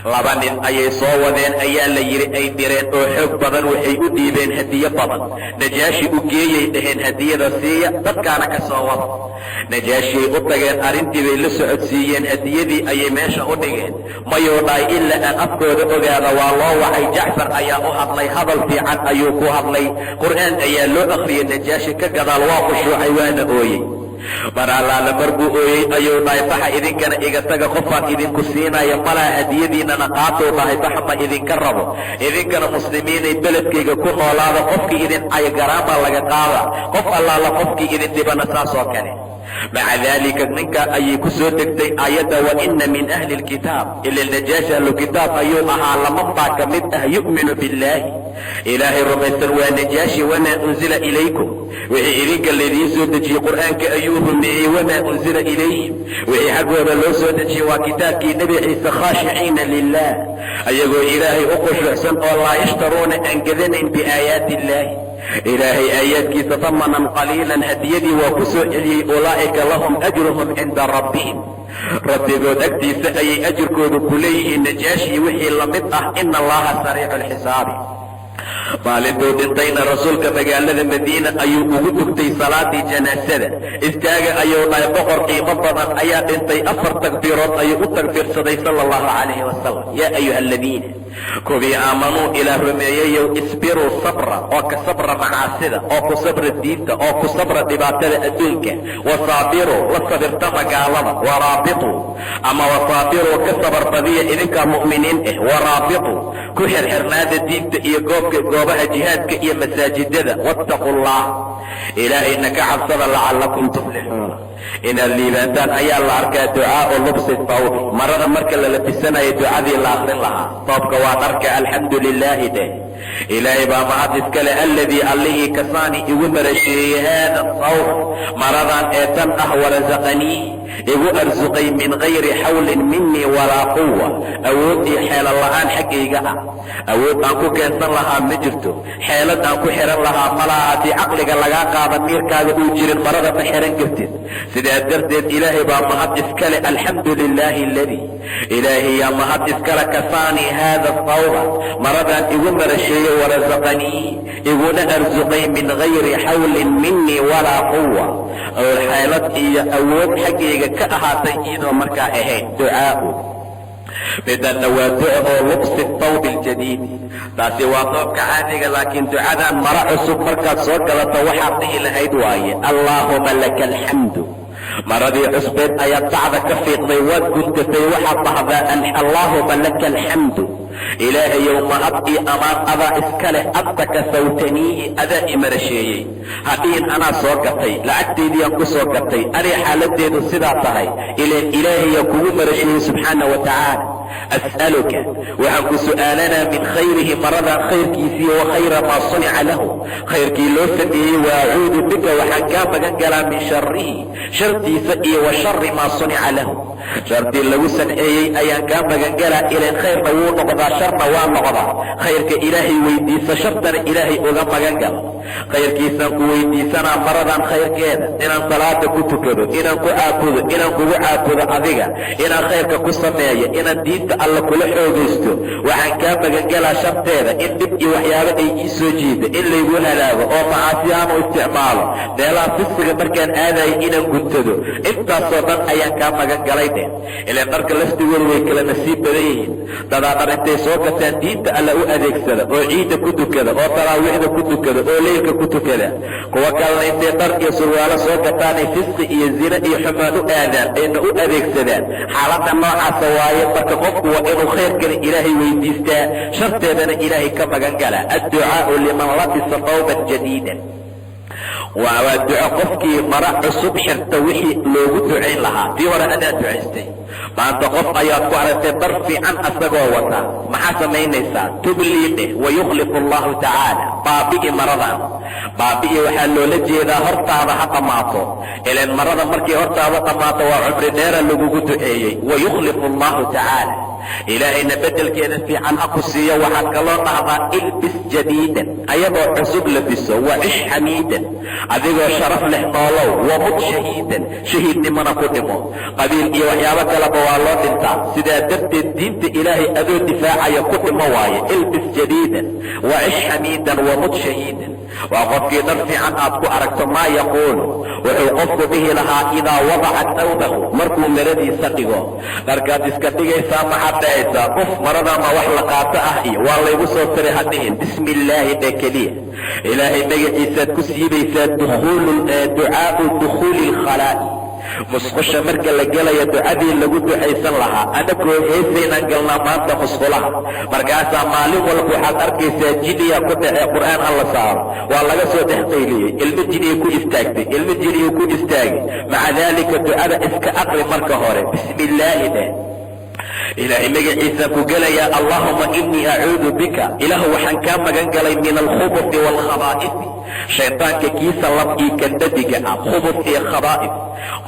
Laba nin ayay soo wadeen ayaa la yidhi, ay direen oo xoog badan. Waxay u dhiibeen hadiyo badan. Najaashi u geeyay dhaheen, hadiyada siiya, dadkaana ka soo wada. Najaashiyay u tageen, arrintii bay la socodsiiyeen, hadiyadii ayay meesha u dhigeen. Mayuu dhahay ilaa aan afkooda ogaada. Waa loo wacay, Jacfar ayaa u hadlay, hadal fiican ayuu ku hadlay, Qur'aan ayaa loo akhriyey. Najaashi ka gadaal waa khushuucay, waana ooyey. Mar allaala mar buu ooyey ayuu dhahay: "Baxa idinkana, iga taga, qofaan idinku siinaya malaha, hadiyadiinana qaatou dhahay. Baxa, ma idinka rabo. Idinkana muslimiinay beledkayga ku noolaada. Qofkii idin cayogaraama laga qaada, qof allaala qofkii idin dhibana saas oo kale." Maca daalika, ninka ayay ku soo degtay aayadda: "Wa ina min ahli lkitaab", ila Najaashi ahlu kitaab ayuu ahaa, laman baa ka mid ah, yu'minu billaahi, Ilaahay rumaysan, waa Najaashi, wamaa unzila ilaykum, wixii idinka laydiin soo dejiyey, Qur'aanka ayuu rumeeyey, wamaa unzila ilayhim, wixii xaggooda loo soo dejiyey, waa kitaabkii Nebi Ciise. Khaashiciina lilah, ayagoo Ilaahay u khushuucsan oo laa yashtaruuna, aan gadanayn, biaayaati illaahi, Ilaahay aayaadkiisa, tamanan qaliilan. Hadiyadii waa ku soo celiyey. Ulaa'ika lahum ajruhum cinda rabbihim, rabbigood agtiisa ayay ajirkoodu ku leeyihiin, Najaashi wixii lamid ah. Ina Allaha sariicu alxisaabi. Maalintuu dhintayna, rasuulka magaalada Madiina ayuu ugu tugtay salaadii janaasada. "Istaaga," ayuu dhahay, "boqor qiimo badan ayaa dhintay." Afar takbiirood ayuu u takbiirsaday, sala allahu calayhi wasalam. Yaa ayuha aladiina, kuwii, aamanuu, Ilaah rumeeyayow, isbiruu, sabra, oo ka sabra macaasida, oo ku sabra diinta, oo ku sabra dhibaatada adduunka. Wasaabiruu, la sabirtama gaalada. Waraabituu, ama wasaabiruu, ka sabar badiya idinkaa mu'miniin ah. Waraabituu, ku xirxirnaada diinta iyo goobka, goobaha jihaadka iyo masaajidada. Wattaquu Allah, Ilaahayna ka cabsada, lacallakum tuflixuuna, inaad liibaantaan ayaa la arkaa. Ducaau lubsi thawbi, marada marka la labisanayo ducadii la akrin lahaa. Toobka waa dharka. Alxamdu lilaahi dheh, Ilaahay baa mahad iskale, alladii, allihii, kasaani, igu marasheeyey, haada thawb, maradan ee tan ah, warasaqanii, igu arsuqay, min gayri xawlin minii walaa quwa, awood iyo xeelad la'aan xaggayga ah. Awood aan ku keensan lahaa ma jirto, xeelad aan ku xihan lahaa malaha. Haddii caqliga lagaa qaada, miirkaaga uu jirin, marada ma xihan kartid. Sidaa darteed Ilaahay baa mahad iskale. Alxamdu lilaahi aladii, Ilaahay yaa mahad iskale, kasaanii haada thawba, maradaan igu marasheeye, warasaqanii, iguna arsuqay, min gayri xawlin minii walaa quwa, oo xeelad iyo awood xaggayga ka ahaatay iyadoo markaa ahayn. Ducaau midanna waa duco oo lubsi thawbi aljadiidi. Taasi waa toobka caadiga, laakiin ducadan mara cusub markaad soo galato waxaad dhihi lahayd waaye: Allaahuma laka alxamdu. Maradii cusbeed ayaad bacda ka fiiqday, waad guntatay, waxaad dhahdaa: Allaahuma laka alxamdu, Ilaahayow mahad iyo amaan adaa iska leh, anta kasawtaniihi, adaa i marasheeyey. Hadhihin anaa soo gatay, lacagteydiyaan ku soo gatay, anay xaaladeedu sidaa tahay, ilaan Ilaahayaa kugu marasheeyey, subxaana wa tacaala. As'aluka, waxaan ku su'aalanaa, min khayrihi, maradan khayrkiisii, wa khayra maa sunica lahu, khayrkii loo sameeyey. Wa acuudu bika, waxaan kaa magan galaa, min sharihi, shartiisa, iyo wa shari maa sunica lahu, shartii lagu sanceeyey ayaan kaa magan galaa. Ilan khayrna wuu noqdaa, sharna waa noqdaa. Khayrka Ilaahay weydiisa, shartana Ilaahay uga magan gala. Khayrkiisaan ku weydiisanaa maradan khayrkeeda: inaan salaada ku tukado, inaan ku caabudo, inaan kugu caabudo adiga, inaan khayrka ku sameeyo, inaan diinta Alla kula xoogaysto. Waxaan kaa magangalaa sharteeda, in dhib iyo waxyaabo ay ii soo jiida, in laygu halaago oo macaasi aanu isticmaalo, meelaha fisiga markaan aadayo inaan guntado. Intaasoo dhan ayaan kaa magan galay dheh. Ilaan dharka laftigooda way kala nasiib badan yihiin. Dadaa dhar intay soo gataan diinta Alla u adeegsada, oo ciidda ku tukada, oo taraawiixda ku tukada, oo leylka ku tukada. Kuwa kalena intay dhar iyo surwaalo soo gataanay fisqi iyo zine iyo xumaan u aadaan, ayna u adeegsadaan. Xaaladda noocaasa waaye. Marka qofku waa inuu khayrkana Ilaahay weydiistaa, sharteedana Ilaahay ka magan galaa. Adducaau liman labisa thawban jadiidan, waa duco qofkii mara cusub xirta wixii loogu ducayn lahaa. Tii hore adaa ducaystay. Maanta qof ayaad ku aragtay dhar fiican asagoo wata. Maxaa samaynaysaa? Tublii dheh, wayukhlifu allahu tacaala. Baabi'i maradan. Baabi'i waxaa loola jeedaa hortaada ha dhammaato. Ilaan marada markay hortaada dhammaato waa cumri dheera lagugu duceeyey. Wayukhlifu allahu tacaala, Ilaahayna beddelkeeda fiican ha ku siiyo. Waxaad kaloo dhahdaa: ilbis jadiidan, ayadoo cusub labiso, wacish xamiidan, adigoo sharaf leh noolow, wamut shahiidan, shahiidnimona ku dhimo. Qabiil iyo waxyaabo kaleba waa loo dhintaa. Sidaa darteed diinta Ilaahay adoo difaacaya ku dhimo waaye. Ilbis jadiidan, wacish xamiidan, wamut shahiidan. Waa qofkii dhar fiican aad ku aragto. Maa yaquulu, wuxuu qofku dhihi lahaa, idaa wadaca thawbahu, markuu maradiisa dhigo. Dharkaad iska dhigaysaa, maxaad dhahaysaa? Qof marada ma wax la qaato ah iyo waa laygu soo tiray ha dhihin. Bismi illaahi dheh keliya. Ilaahay magaciisaad ku siibaysaa. Ducaau dukhuuli alkhalaa'i, musqusha marka la gelaya ducadii lagu ducaysan lahaa. Anakoo heesaynaan galnaa maanta musqulaha. Markaasaa maalin walba waxaad arkaysaa jiniya ku dhacee, Qur'aan ha la saaro, waa laga soo dhex qayliyey, ilmo jiniya ku istaagtay, ilmo jiniya ku istaagay. Maca daalika ducada iska aqri. Marka hore bismi illaahi dheh. Ilaahay magaciisaan ku gelayaa. Allaahuma inii acuudu bika, Ilaahu waxaan kaa magan galay, min alkhubufi waalkhabaa'ifi, shaydaanka kiisa lab iyo kandadiga ah. Khubuf iyo khabaa'if.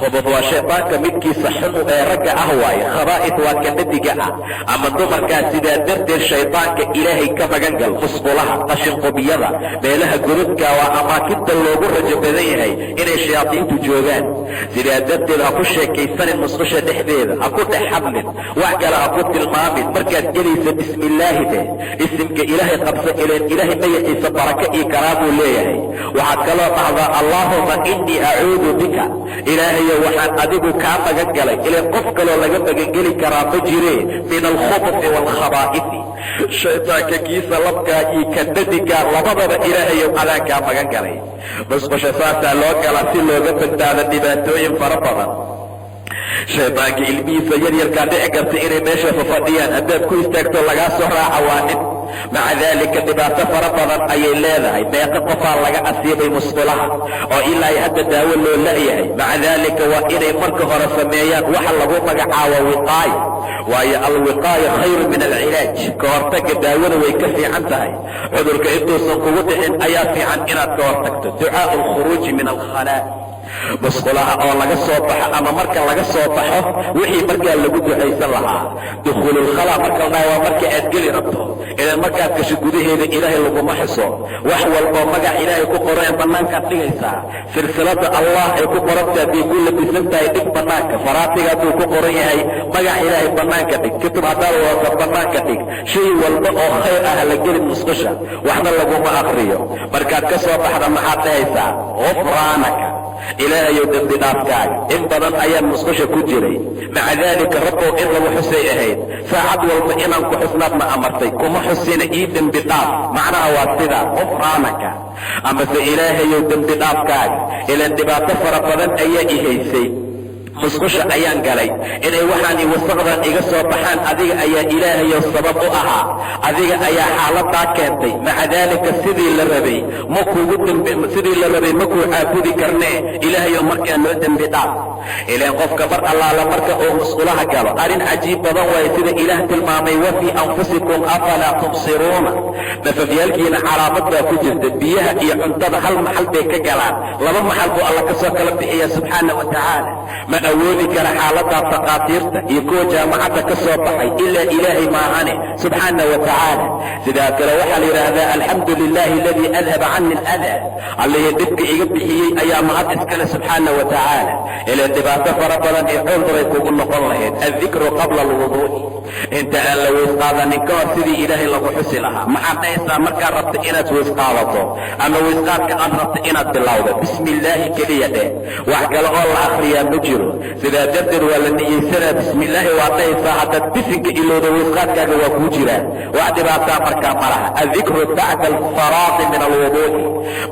Khubuf waa shaydaanka midkiisa xunu ee ragga ah waaye. Khabaa'if waa kandadiga ah ama dumarkaa. Sidaa darteed shaydaanka Ilaahay ka magan gal. Musqulaha, qashinqubiyada, meelaha godadka waa amaakinta loogu rajo badan yahay inay shayaadiintu joogaan. Sidaa darteed ha ku sheekaysanin musqusha dhexdeeda, ha ku dhex hadlin, wax kale ha ku tilmaamin. Markaad gelaysa bismi illaahi dheh, isimka Ilaahay qabsa. Ileen Ilaahay magaciisa baraka iyo karaamuu leeyahay. Waxaad kaloo dhahdaa: Allaahuma inii acuudu bika, Ilaahayo waxaan adigu kaa magan galay. Ileen qof kaloo laga magangeli karaa ma jiree. Min alkhubufi waalkhabaa'ifi, shaydaanka kiisa labkaa iyo kandadigaa labadaba Ilaahayow adaan kaa magan galay. Musqusha saasaa loo galaa si looga badbaado dhibaatooyin fara badan. Shaydaanka ilmihiisa yaryarkaa dhici karta inay meesha fafadhiyaan. Haddaad ku istaagto lagaa soo raaca, waa dhib. Maca daalika dhibaato fara badan ayay leedahay. Meeqo qofaa laga asiibay musqulaha oo ilaa hadda daawo loo la'yahay? Maca daalika waa inay marka hore sameeyaan waxa lagu magacaabo wiqaaya, waayo alwiqaaya khayru min alcilaaj. Ka hortagga daawada way ka fiican tahay. Cudurka intuusan kugu dhicin ayaa fiican inaad ka hortagto. Ducaau alkhuruuji min alkhalaa, musqulaha oo laga soo baxo ama marka laga soo baxo wixii markaa lagu ducaysan lahaa. Dukhuululkhalaa marka la dhaha waa marka aad geli rabto. Idan markaad gasho gudaheeda Ilaahay laguma xuso. Wax walboo magac Ilaahay ku qoran bannaankaad dhigaysaa. Silsilada Allah ay ku qoranta hadday ku labisan tahay, dhig bannaanka. Faraatiga hadduu ku qoran yahay magac Ilaahay, bannaanka dhig. Kutub haddaad wadato, bannaanka dhig. Shay walba oo khayr ah la gelin musqusha, waxna laguma aqriyo. Markaad ka soo baxda maxaad dhahaysaa? Gufraanaka, Ilaahayow dembi dhaafkaaga. In badan ayaan musqusha ku jiray. Maca daalika, Rabbow, in lagu xusay ahayd. Saacad walba inaan ku xusnaadna amartay, kuma xusina, ii dembi dhaaf. Macnaha waa sidaa, gufraanaka amase Ilaahayow dembi dhaafkaaga. Ilaan dhibaato fara badan ayaa i haysay, musqusha ayaan galay. Inay waxaan i wasaqdan iga soo baxaan adiga ayaa, Ilaahayow, sabab u ahaa. Adiga ayaa xaaladaa keentay. Maca daalika sidii la rabay ma kugu sidii la rabay ma kuu caabudi karnee. Ilaahayow, markaa noo dembi dhaaf. Ilaan qofka mar allaala marka uu musqulaha galo, arrin cajiib badan waaye, sida Ilaah tilmaamay: "Wa fii anfusikum afalaa tubsiruuna." Nafafyaalkiina calaamad baa ku jirta. Biyaha iyo cuntada hal maxal bay ka galaan, laba maxal buu Alla ka soo kala bixiya, subxaana wa tacaala. Ma awoodi kara xaaladaa takhaatiirta iyo kuwa jaamacadda ka soo baxay, ilaa Ilaahay maahane, subxaana wa tacaala. Sidaa kale waxaa la yidhaahdaa: "Alxamdu lilahi aladii adhaba cani aladaa." Allihii dhibka iga bixiyey ayaa mahad iskale, subxaana wa tacaala. Ilaan dhibaato fara badan ee cudur ay kugu noqon lahayd. Addikru qabla alwuduu'i, inta aan la weys qaadanin ka hor, sidii Ilaahay lagu xusi lahaa. Maxaad dhahaysaa markaad rabta inaad weys qaadato ama weysqaadka aad rabta inaad bilowdo? "Bismi illaahi" keliya dheh, wax kale oo la akhriyaa ma jiro. Sidaa darteed waa la niyeysanaa, "Bismi illaahi" waad dhahaysaa. Haddaad bisinka ilowda, weysqaadkaaga waa kuu jiraa, wax dhibaataa markaa ma laha. Addikru bacda alfaraaqi min alwuduu'i,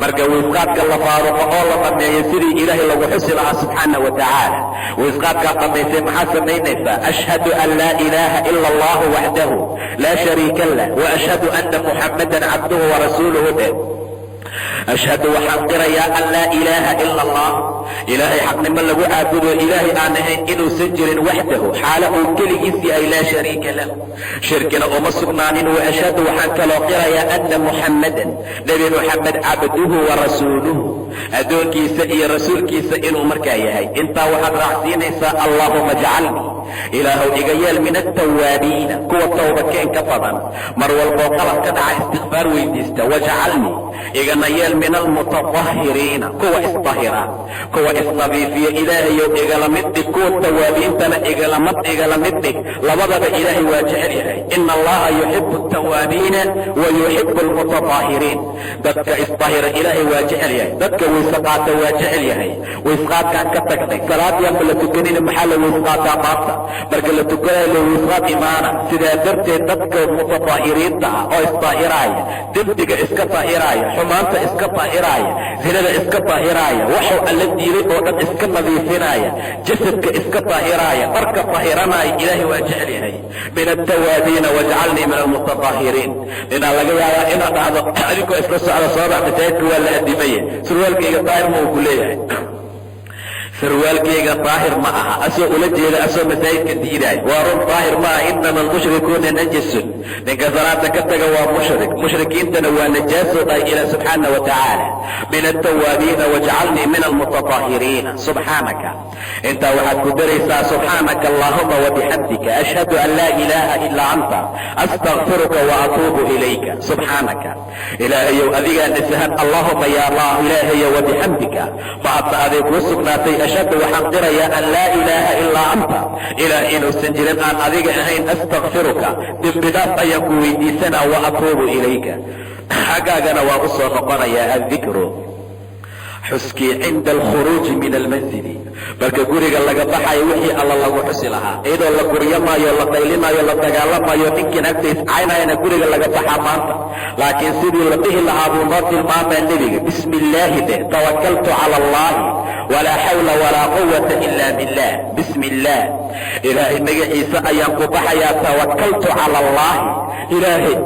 marka weysqaadka la faaruqo oo la dhameeyo, sidii Ilaahay lagu xusi lahaa, subxaana wa tacaala. Weysqaadkaad dhammaysay, maxaad samaynaysaa? "Ashhadu an laa ilaaha ila allahu waxdahu laa shariika lah wa ashhadu anna Muxammadan cabduhu warasuuluhu" dheh. Ashhadu, waxaan qirayaa, an laa ilaaha ila Allah, Ilaahay xaqnimo lagu caabudo Ilaahay aan ahayn inuusan jirin, waxdahu, xaalo uu keligiis yahay, laa shariika lahu, shirkina uma sugnaanin. Wa ashhadu, waxaan kaloo qirayaa, anna Muxammadan, Nebi Muxamed, cabduhu wa rasuuluhu, addoonkiisa iyo rasuulkiisa inuu markaa yahay. Intaa waxaad raacsiinaysaa: "Allaahuma ajcalnii", Ilaahow iga yeel, min altawaabiina, kuwa towbakeen ka badan, mar walboo qalad ka dhaca istikfaar weydiista. "Wajcalnii", igana yeel, min almutatahiriina, kuwa isdahira, kuwa isnadiifiya. Ilaahayow igala mid dhig kuwa tawaabiintana, igala mid dhig. Labadaba Ilaahay waa jecel yahay. Ina Allaha yuxibu altawaabiina wa yuxibu almutatahiriin. Dadka isdahira Ilaahay waa jecel yahay, dadka weyse qaata waa jecel yahay. Weysqaadkaan ka tagnay, salaadiyaanba la tukanina, maxaa la weysqaataa maanta? Marka la tukanayo la weysqaad imaana. Sidaa darteed dadka mutatahiriinta ah oo isdaahiraaya, dembiga iska daahiraaya, xumaanta iska daahiraaya, zinada iska daahiraaya, waxuu Alla diiday oo dhan iska nadiifinaya, jasadka iska daahiraaya, dharka dahiranaya, Ilaahay waa jecel yahay. Min altawaabiina wajcalnii min almutatahiriin. Ninaa laga yaabaa inaad dhahdo adinkoo isla socda: "Soo bax, masaajidka waa la adimaya, surwaalkayga daahir ma?" Uu ku leeyahay: "Sarwaalkayga daahir ma aha," asoo ula jeeda asoo masaajidka diidaay. Waa run, daahir ma aha. Inama almushrikuuna najasun. Ninka salaada ka taga waa mushrik, mushrikiintana waa najaasoo dhahay Ilah, subxaana wa tacaala. Min altawaabiina wajcalnii min almutatahiriina. Subxaanaka, intaa waxaad ku daraysaa: "Subxaanaka allahuma wabixamdika, ashhadu an laa ilaaha ilaa anta, astakfiruka wa atuubu ilayka." Subxaanaka, Ilaahayow adigaa nasahan, allahuma, ya Allah, Ilaahayow, wabixamdika, mahadna aday kuu sugnaatay, ashhadu, waxaan qirayaa, an laa ilaaha ilaa anta, Ilaah inuusan jirin aan adiga ahayn, astakfiruka, dembi dhaaf ayaan ku weydiisanaa, wa atuubu ilayka, xaggaagana waa u soo noqonayaa. Addikru, xuskii, cinda alkhuruuji min almanzili, marka guriga laga baxayo, wixii Alla lagu xusi lahaa, iyadoo la guryamaayo, la qaylinaayo, la dagaalamayo, ninkiin agta iscaynayana guriga laga baxaa maanta, laakiin sidii la dhihi lahaa buu noo tilmaamaa nebiga. Bismi illaahi dheh: "Tawakaltu cala allahi, walaa xawla walaa quwata ila billah." Bismi illaah, Ilaahay magaciisa ayaan ku baxayaa. Tawakaltu cala allahi, Ilaahay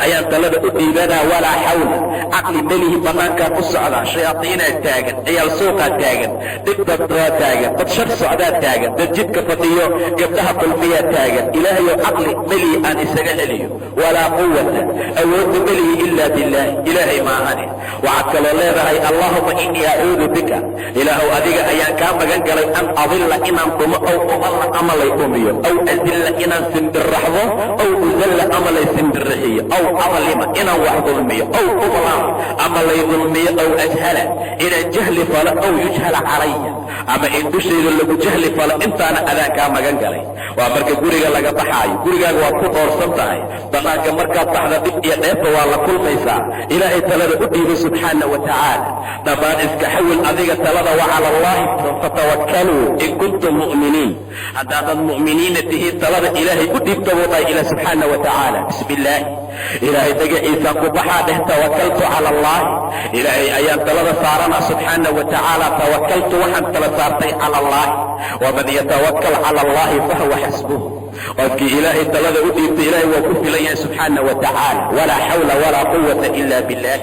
ayaan talada u dhiibanaa. Walaa xawla, caqli melihi, bannaankaan u socdaa, shayaaiinaa taagan, ciyaal suuqaa taagan, dhib dadbaa taagan, dad shar socdaa taagan, dad jidka fadhiyo gabdhaha dulmiyaa taagan. Ilaahayow caqli melihi aan isaga celiyo. Walaa quwata, awoodda melihi, ilaa billaahi, Ilaahay maahane. Waxaad kaloo leedahay: "Allaahuma innii acuudu bika", Ilaahow adiga ayaan kaa magan galay, an adilla, inaan dhumo, aw udalla, ama lay dhumiyo, aw azilla, inaan simbirraxdo, aw uzalla, ama lay simbirraxiyo, aw adlima, inaan wax dulmiyo, aw udlam, ama lay dulmiyo, aw ajhala, inaan jahli falo, aw yujhala calaya, ama in dushayda lagu jahli falo. Intaana adaan kaa magan galay. Waa marka guriga laga baxaayo. Gurigaaga waad ku dhoorsan tahay, bannaanka markaad baxda dhib iyo dheefba waa la kulmaysaa. Ilaahay talada u dhiibo, subxaana wa tacaala. Dhammaan iska xawil adiga talada. Wa cala allahi fatawakkaluu in kuntum mu'miniin. Haddaadad mu'miniina tihiin, talada Ilaahay u dhiibta buu dhahay Ilah, subxaana wa tacaala. Bismi illaahi. Ilaahay magaciisaan ku baxaa dheh. Tawakaltu cala allahi, Ilaahay ayaan talada saarana subxaana wa tacaala. Tawakaltu, waxaan tala saartay, cala allahi. Waman yatawakal cala allahi fahuwa xasbuh. Qofkii Ilaahay talada u dhiibtay, Ilahay waa ku filan yahay subxaana wa tacaala. Walaa xawla walaa quwata ila billah.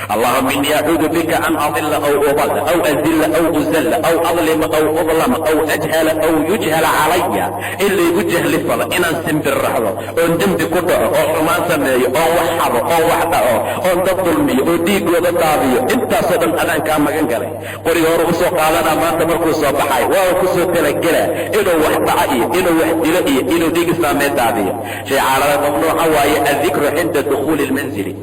Allahuma inii acuudu bika an adila aw udalla aw azilla aw uzalla aw adlima aw udlama aw ajhala aw yujhala calaya, in laygu jahli falo, inaan simbirraxdo oon dembi ku dhaco, oo xumaan sameeyo, oon wax xado, oon wax dhaco, oon dad dulmiyo oo dhiigooda daadiyo. Intaasoo dhan adaan kaa magan galay. Qoriga hore usoo qaadanaa maanta markuu soo baxay, waa kusoo talagela inuu wax dhaco iyo inuu wax dilo iyo inuu dhiig islaameed daadiyo. Shay caalada mamnuuca waaye addikru cinda dukhuuli lmanzili,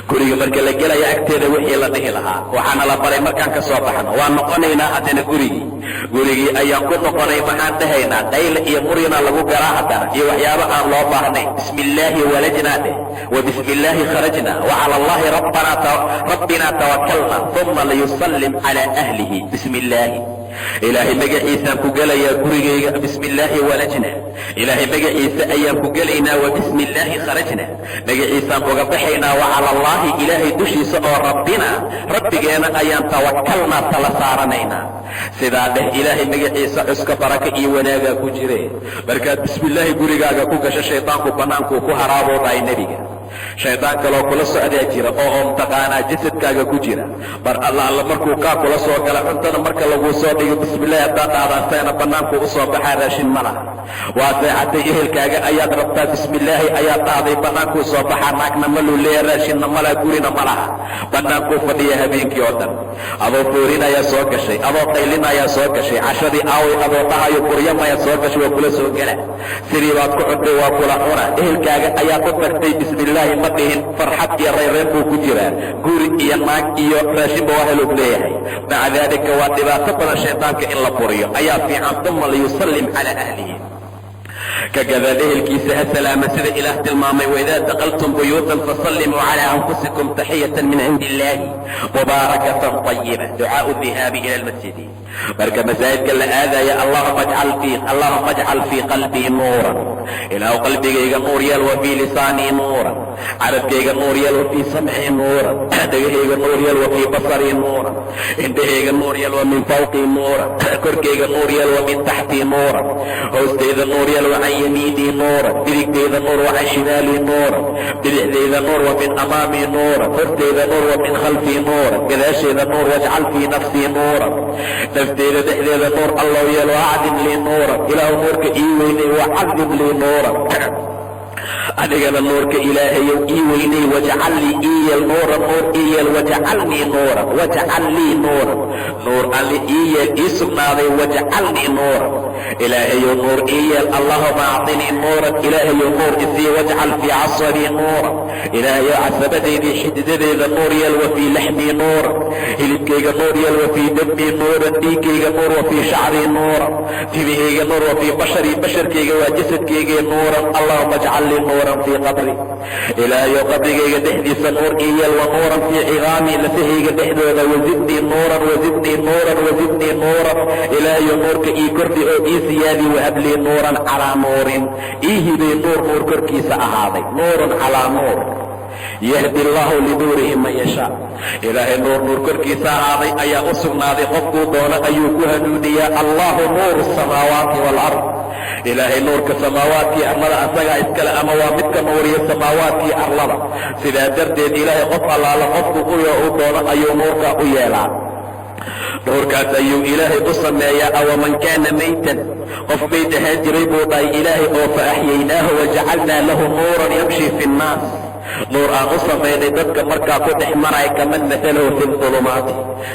guriga marka la gelaya agteeda wixii la dhihi lahaa. Waxaana la baray markaan ka soo baxno, waan noqonaynaa haddana gurigii. Gurigii ayaan ku noqonay, maxaan dhahaynaa? Qayle iyo muryana lagu galaa haddana iyo waxyaabo aan loo baahnayn. Bismi illaahi walajnaa dheh, wa bismi illaahi kharajna, wa cala allahi rabbina tawakalna. Uma liyusallim cala ahlihi. Bismi illaahi, Ilaahay magaciisaan ku gelayaa gurigayga. Bismi illaahi walajna, Ilaahay magaciisa ayaan ku gelaynaa. Wa bismi illaahi kharajna, magaciisaan uga baxaynaa. Wa cala allaahi, Ilaahay dushiisa oo rabbina, Rabbigeena, ayaan tawakalnaa, tala saaranaynaa. Sidaa dheh, Ilaahay magaciisa cuska, baraka iyo wanaagaa ku jire. Markaad bismillaahi gurigaaga ku gasho, shaydaanku bannaankuu ku haraabuu dhahay Nebiga. Shaydaan kaloo kula socdaa jira oo mtaqaanaa jasadkaaga ku jira. Mar alla alla markuu kaa kula soo gala, cuntada marka laguu soo dhigo, bismillahi haddaad dhahdaa, asagana bannaankuu u soo baxaa, raashin ma laha. Waa seexatay, ehelkaaga ayaad rabtaa, bismillaahi ayaad dhahday, bannaankuu soo baxaa. Naagna maluu leeya, raashinna malaha, gurina ma laha, bannaankuu fadhiya habeenkii oo dhan. Adoo foorinayaa soo gashay, adoo qaylinayaa soo gashay, cashadii aaway adoo dhahayo, buryamayaa soo gashay, waa kula soo gela. Sidii baad ku cuntay, waa kula cuna. Ehelkaaga ayaad u tagtay, bismillaahi ma dhihin, farxad iyo rayreen buu ku jiraa, guri iyo naag iyo raashinba waa heluu leeyahay. Maca daalika waa dhibaato badan. Shaydaanka in la buriyo ayaa fiican. Uma liyusallim calaa ahlihi, ka gadaal ehelkiisa ha salaama, sida Ilaah tilmaamay: waidaa dakaltum buyuutan fasallimuu calaa anfusikum taxiyatan min cindi illaahi mubaarakatan طayiba. Ducaau dihaabi ila almasjidi, marka masaajidka la aadaya: Allahuma ajcal fii qalbii nuuran, Ilaahu qalbigayga nuur yeel, wa fii lisaanii nuuran, carabkayga nuur yeel, wa fii samcii nuuran, dhegahayga nuur yeel, wa fii basarii nuuran, indhahayga nuur yeel, wa min fawqii nuuran, korkayga nuur yeel, wa min taxtii nuuran, hoostayda nuur yeel, wa can yamiinii nuuran, midigtayda nuur, wa can shimaalii nuuran, bidixdayda nuur, wa min amaamii nuuran, hortayda nuur, wa min khalfii nuuran, gadaashayda nuur, wajcal fii nafsii nuuran, nafteyda dhexdeeda nuur Allow yeel, wa acdim lii nuuran, Ilaahu nuurka ii weynay, wacadim lii nuuran, anigana nuurka Ilaahayow ii weynay, wajcal lii, ii yeel, nuuran, nuur ii yeel, wajcalnii nuuran, wajcal lii nuuran, nuur Alli ii yeel ii sugnaaday, wajcalnii nuuran, Ilaahayow nuur ii yeel. Allahuma acطinii nuuran, Ilaahayow nuur isii, wajcal fii casabii nuuran, Ilaahayow casabadaydii xididadeeda nuur yeel, wa fii laxmii nuuran, hilibkayga nuur yeel, wa fii damii nuuran, dhiiggayga nuur, wa fii shacrii nuuran, timihayga nuur, wa fii basharii, basharkayga waa jasadkaygii, nuuran. Allahuma ajcal lii nuuran fii qabri, Ilaahayow qabrigayga dhexdiisa nuur ii yeel, wa nuuran fii cidaamii, lafahayga dhexdooda, wazidnii nuuran, wazidnii nuuran, wazidnii nuuran, Ilaahayow nuurka ii kordhi oo ii siyaadi, wahab lii nuuran calaa nuurin, ii hibay nuur nuur korkiisa ahaaday, nuurun calaa nuur, yahdi allahu linuurihi man yashaa. Ilaahay nuur nuur korkiisa ahaaday ayaa u sugnaaday, qofkuu doono ayuu ku hanuuniyaa. Allahu nuuru asamaawaati waalard, Ilaahay nuurka samaawaadkii arlada asagaa iskale, ama waa midka nuuriya samaawaadkii arlada. Sidaa darteed Ilaahay qof allaala qofku u doono ayuu nuurkaa u yeelaa, nuurkaas ayuu Ilaahay u sameeyaa. Awaman kaana maytan, qof mayd ahaan jiray buu dhahay Ilaahay oo fa axyaynaahu wajacalnaa lahu nuuran yamshi fi nnaas, nuur aan u samaynay dadka markaa ku dhex maraya, kaman maalahu fi dulumaati,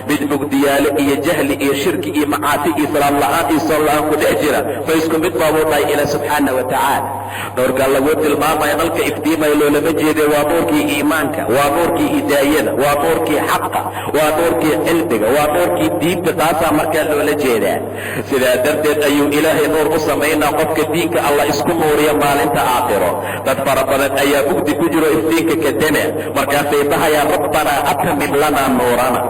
mid mugdiyaale iyo jahli iyo shirki iyo macaasi iyo salaam la'aan iyo soon la'aan ku dhex jira, fa isku mid baabuu dhahay Ilaah subxaana wa tacaala. Nuurka lagu tilmaamaya nalka iftiimaya loolama jeede, waa nuurkii iimaanka, waa nuurkii hidaayada, waa nuurkii xaqa, waa nuurkii cilmiga, waa nuurkii diinta, taasaa markaa loola jeedaa. Sidaa darteed ayuu Ilaahay nuur u samaynaa qofka diinka Alla isku nuuriya maalinta aakhiro. Dad fara badan ayaa mugdi ku jiro, iftiinka ka deme, markaasay dhahayaan: rabbanaa atamim lanaa nuurana,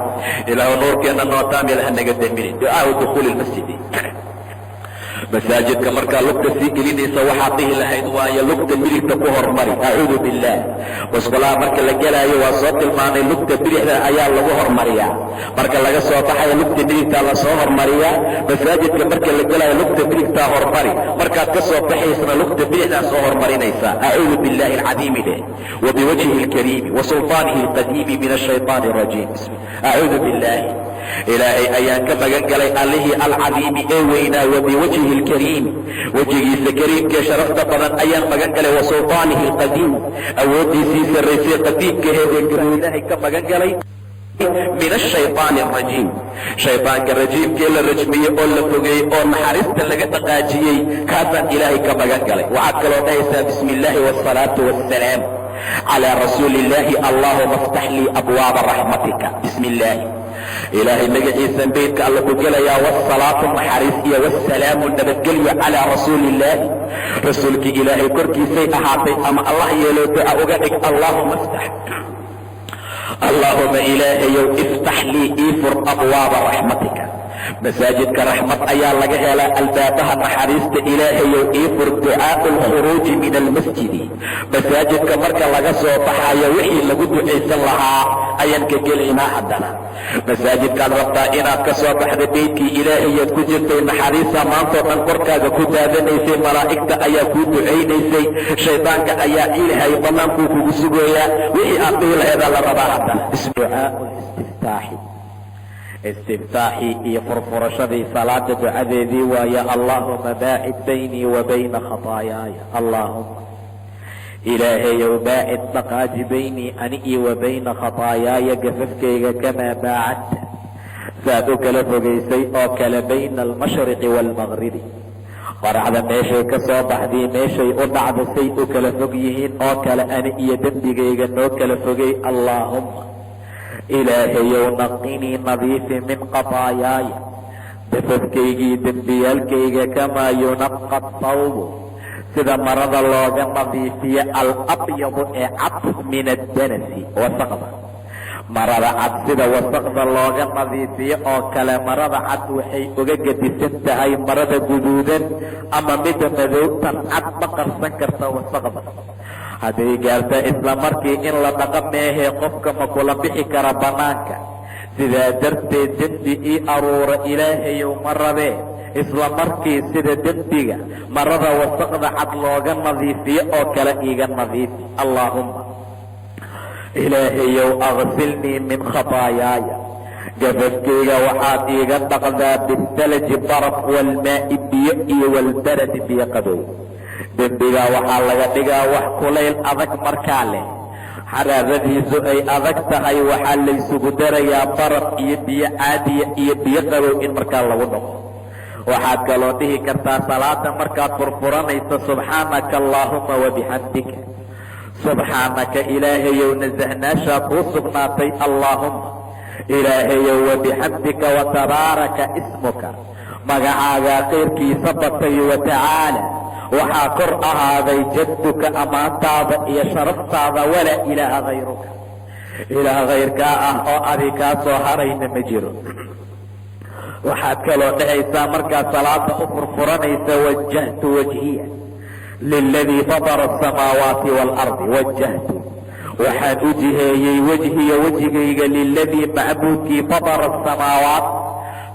Ilaahu nuurkeenna noo taamil, ha naga deminin. Ducaau dukhuuli lmasjidi, Masaajidka markaa lugta sii gelinaysa waxaad dhihi lahayd waayo lugta midigta ku hormari, acuudu billaah. Musqulaha marka la gelaayo waa soo tilmaanay, lugta bidixda ayaa lagu hormariyaa. Marka laga soo baxayo lugta midigtaa lasoo hormariyaa. Masaajidka marka la gelaayo lugta midigtaa hormari, markaad ka soo baxaysana lugta bidixdaa soo hormarinaysaa. Acuudu billahi alcadiimi dheh, wa biwajhihi alkariimi wa sulطaanihi alqadiimi min ashayطaani arajiim. Acuudu billahi, Ilaahay ayaan ka magan galay, Allihii alcadiimi ee weynaa, wa biwajhihi alkariimi, wejigiisa kariimkee sharafta badan ayaan magan galay, wa sulطaanihi alqadiim, awooddiisii sarraysay qadiimkaheedee Ilaahay ka magan galay, min ashayطaani arajiim, shayطaanka rajiimkee la rajmiyey oo la fogeeyey oo naxariista laga dhaqaajiyey, kaasaan Ilaahay ka magan galay. Waxaad kaloo dhahaysaa: bismi illaahi wاsalaatu waاsalaam calى rasuuli illaahi, allaahuma aftax lii abwaaba raxmatika. Bismi illaahi, Ilaahay magaciisan beydka alla ku gelayaa, wsalaatu naxariis iyo wasalaamu nabadgelyo calaa rasuuli illaahi, rasuulkii Ilaahay korkiisay ahaatay, ama Allah yeelo duca uga dhig. Allaahuma aftax, Allaahuma Ilaahayow, iftax lii ii fur abwaaba raxmatika. Masaajidka raxmad ayaa laga helaa, albaabaha naxariista Ilaahayow ii fur. Ducaau alkhuruuji min almasjidi, masaajidka marka laga soo baxayo wixii lagu ducaysan lahaa ayaan ka gelaynaa. Haddana masaajidkaad rabtaa inaad ka soo baxda, beydkii Ilaahayaad ku jirtay, naxariista maantoo dhan korkaaga ku daadanaysay, malaa'igta ayaa kuu ducaynaysay, shaydaanka ayaa ciilhay bannaankuu kugu sugayaa. Wixii aad dhihi laheedaa la rabaa haddana. Ducaau listiftaaxi, istiftaaxii iyo furfurashadii salaada ducadeedii waaye. Allaahuma baacid baynii wa bayna khataayaaya. Allaahuma Ilaahayow, baacid dhaqaaji, baynii ani iyo wa bayna khataayaaya, gafafkayga, kamaa baacadta, saad u kala fogaysay oo kale, bayna almashriqi waalmaqribi, qoraxda meeshay ka soo baxday meeshay u dhacda say u kala fog yihiin oo kale, ani iyo dembigayga noo kala fogay. Allaahumma Ilaahayow, naqinii nadiifi, min qataayaaya, dafafkaygii, dembiyaalkayga, kamaa yunaqa thawbu, sida marada looga nadiifiyo, alabyadu ee cad, min addanasi, wasaqda. Marada cad sida wasaqda looga nadiifiyo oo kale. Marada cad waxay uga gedisan tahay marada guduudan ama midda madow. Tan cad ma qarsan karta wasaqda. Hadday gaarta isla markii in la dhaqo meehee, qofka ma kula bixi kara bannaanka. Sidaa darteed dembi ii aruura Ilaahayow ma rabee, isla markii sida dembiga marada wasaqda cad looga nadiifiyo oo kale iiga nadiifi. Allaahumma Ilaahayow, aksilnii min khataayaaya, gafafkayga waxaad iiga dhaqdaa, bitalaji baraf, waalmaa'i biyo, iyo walbaradi biyo qabow. Dembiga waxaa laga dhigaa wax kulayl adag markaa leh, xaraaradiisu ay adag tahay. Waxaa laysugu darayaa baraf iyo biyo caadiya iyo biyo qabow in markaa lagu dhaqo. Waxaad kaloo dhihi kartaa salaada markaad furfuranayso: subxaanaka allaahuma wabixamdika, subxaanaka, Ilaahayow nasahnaashaa kuu sugnaatay, allaahumma Ilaahayow, wabixamdika, watabaaraka ismuka, magacaagaa khayrkiisa batay, watacaala, waxaa kor ahaaday, jadduka, ammaantaada iyo sharaftaada, walaa ilaaha hayruka, ilaah khayrkaa ah oo adi kaa soo harayna ma jiro. Waxaad kaloo dhahaysaa markaad salaada u furfuranaysa: wajahtu wajhiya liladii fatara asamaawaati waalardi. Wajahtu, waxaan u jiheeyey, wejhiya, wejigayga, liladii, macbuudkii, fatara asamaawaat,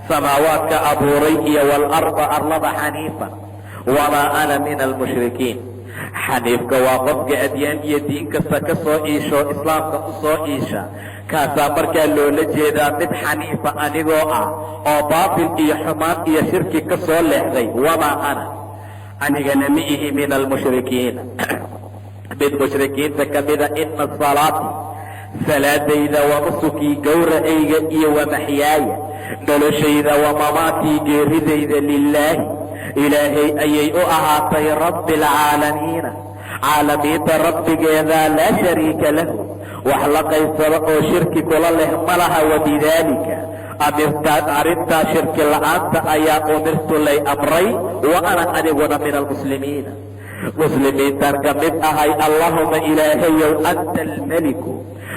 samaawaadka abuuray, iyo waalarda, arlada, xaniifan, wamaa ana min almushrikiin. Xaniifka waa qofka adyaan iyo diin kasta ka soo iisho, islaamka u soo iisha, kaasaa markaa loola jeedaa mid xaniifa. Anigoo ah oo baatil iyo xumaan iyo shirki ka soo leexday, wamaa ana, anigana ma ihi, min almushrikiina, mid mushrikiinta ka mida. Ina salaati, salaadayda, wa nusukii, gowracayga, iyo wa maxyaaya, noloshayda, wa mamaatii, geeridayda, lilaahi, Ilaahay ayay u ahaatay, rabbi alcaalamiina, caalamiinta Rabbigeeda, laa shariika lahu, wax la qaybsado oo shirki kula leh ma laha. Wabidaalika, arrintaa shirki la'aanta ayaa, umirtu, lay amray, wa ana, aniguna, min almuslimiina, muslimiintaan ka mid ahay. Allahuma Ilaahayow, anta almeliku,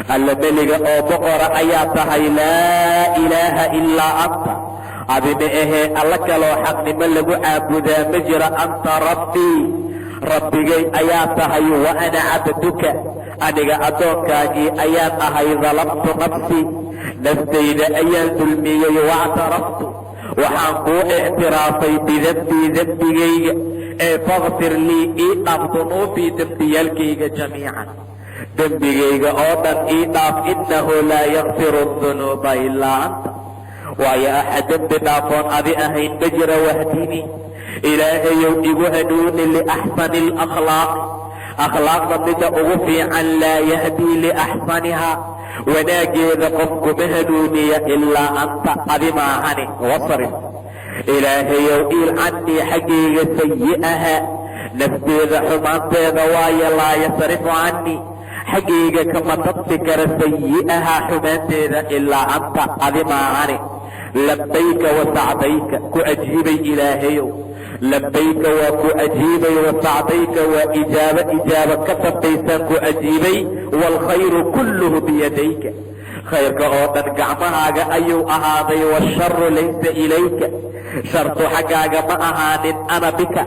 Alla meliga oo boqora ayaa tahay, laa ilaaha ilaa anta, Adi ma ahee alla kaloo xaqnimo lagu caabudaa ma jira. Anta rabbii, rabbigay ayaa tahay, wa ana cabduka, aniga addoonkaagii ayaan ahay. Dalamtu nafsi, naftayda ayaan dulmiyey. Wactaraftu, waxaan kuu ictiraafay, bidembii, dembigayga, ee fakfir lii, ii dhaaf, dunuubii, dembiyaalkayga, jamiican, dembigayga oo dhan ii dhaaf. Innahu laa yakfiru dunuuba ilaa anta, waayo axad dembi dhaafoon adi ahayn ma jira. Wahdinii, Ilaahayow igu hanuuni, liaxsani alakhlaaqi, akhlaaqda midda ugu fiican. Laa yahdii liaxsanihaa, wanaaggeeda qof kuma hanuuniya, ilaa anta, adi maahani. Wasrif, Ilaahayow iil, cannii, xaggayga, sayi'aha, nafteeda xumaanteeda, waayo laa yasrifu cannii, xaggayga kama dadfi kara, sayi'ahaa, xumaanteeda, ilaa anta, adi maahani. Labbayka wasacdayka, ku ajiibay Ilaahayow. Labbayka, waa ku ajiibay. Wasacdayka, waa ijaabo ijaabo ka dambaysaan ku ajiibay. Waalkhayru kulluhu biyadayka, khayrka oo dhan gacmahaaga ayuu ahaaday. Waasharu laysa ilayka, shartu xaggaaga ma ahaanin. Ana bika,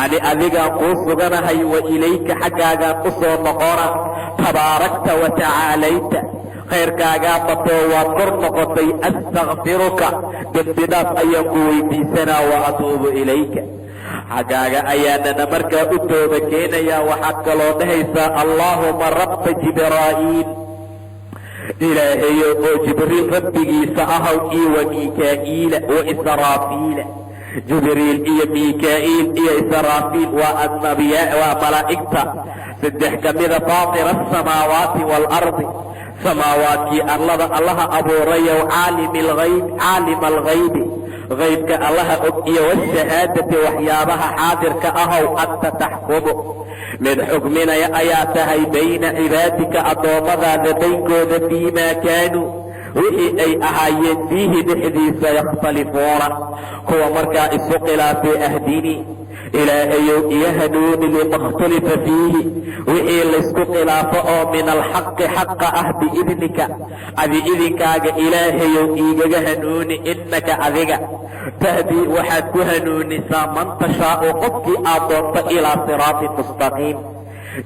ani adigaan kuu suganahay, wa ilayka, xaggaagaan u soo noqona. Tabaarakta wa tacaalayta, khayrkaagaa batoo waad kor noqotay. Astakfiruka, dembi dhaaf ayaan ku weydiisanaa. Wa atuubu ilayka, xaggaaga ayaanana markaa u tooba keenayaa. Waxaad kaloo dhahaysaa: Allaahuma rabba Jibraa'iil, Ilaahayow oo Jibriil rabbigiisa ahaw, iyo wa Miikaa'iila wa Israafiila. Jibriil iyo Miikaa'iil iyo Israafiil waa annabiya, waa malaa'igta saddex ka mida. Faatira asamaawaati waalardi, samaawaadkii arlada Allaha abuurayow. Caalimi alghayb, caalima alghaybi, haybka Allaha og, iyo washahaadati, waxyaabaha xaadirka ahow. Anta taxkumu, mid xukminaya ayaa tahay, bayna cibaadika, addoommadaada baynkooda, fiimaa kaanuu, wixii ay ahaayeen, fiihi, dhexdiisa, yakhtalifuuna, kuwa markaa isu khilaafay. Ahdinii, Ilaahayow iyo hanuuni, lima اkhtulifa fiihi, wixii laysku khilaafo oo min alxaqi, xaqa ah, biidnika, adi idinkaaga Ilaahayow iigaga hanuuni. Innaka, adiga, tahdii, waxaad ku hanuunisaa, man tashaa'u, qofkii aad doonto, ilaa siraatin mustaqiim,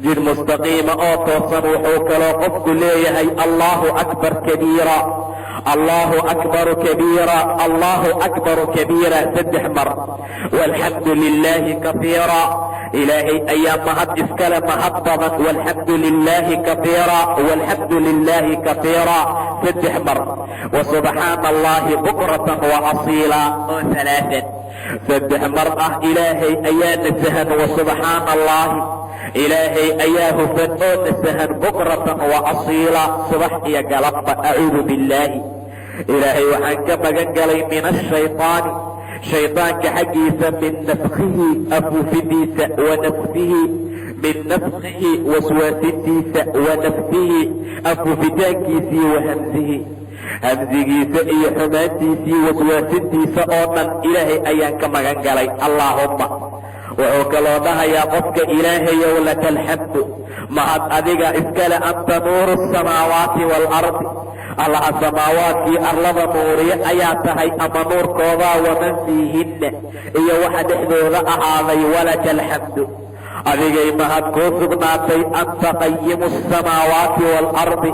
jid mustaqiima oo toosan. Wuxuu kaloo qofku leeyahay: Allahu akbar kabiira, Allahu akbaru kabiira, Allahu akbaru kabiira, saddex mar. Walxamdu lilaahi kafiira, Ilaahay ayaa mahad iskale, mahad badan. Walxamdu lilaahi kafiira, walxamdu lilaahi kafiira, saddex mar. Wasubxaana Allahi bukratan wa asiila, oo alaaan, saddex mar ah. Ilaahay ayaa nasahan. Wasubxaana Allahi, Ilaahay ayaa hufan oo nasahan, bukratan wa asiila, subax iyo galabba. Acuudu billaahi, Ilaahay waxaan ka magan galay, min ashayطaani, shaydaanka xaggiisa, min nafkihi, afuufidiisa, wa nafsihi, min nafkihi, waswaasintiisa, wa nafsihi, afuufitaankiisii, wa hamsihi, hamsigiisa iyo xumaantiisii, waswaasintiisa oo dhan Ilaahay ayaan ka magan galay. Allaahumma, wuxuu kaloo dhahayaa qofka: Ilaahayow, laka alxamdu, mahad adiga iskale. Anta nuuru asamaawaati waalardi, Allaha samaawaadkii arlada nuuriye ayaa tahay ama nuurkoodaa, waman fiihinna, iyo waxa dhexdooda ahaaday. Walaka alxamdu, adigay mahad kuu sugnaatay. Anta qayimu asamaawaati waalardi,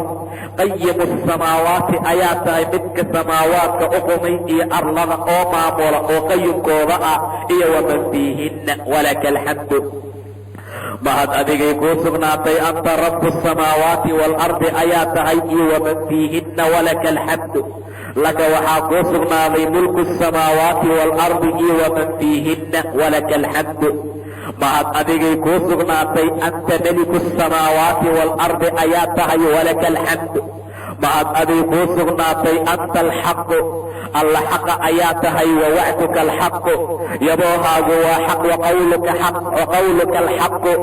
qayimu asamaawaati ayaa tahay, midka samaawaadka u qumay iyo arlada oo maamula oo qayimkooda ah, iyo waman fiihinna. Walaka alxamdu, mahad adigay kuu sugnaatay. Anta rabu asamaawaati waalardi ayaa tahay iyo waman fiihinna. Walaka alxamdu, laka, waxaa kuu sugnaaday, mulku asamaawaati waalardi iyo waman fiihinna. Walaka alxamdu, mahad adigay kuu sugnaatay. Anta meliku asamaawaati waalardi ayaa tahay. Walaka alxamdu, mahad adig kuu sugnaatay. Anta alxaqu, Alla xaqa ayaa tahay. Wawacduka alxaqu, yaboohaagu waa xaq. Waqawluka xaq, waqawluka alxaqu,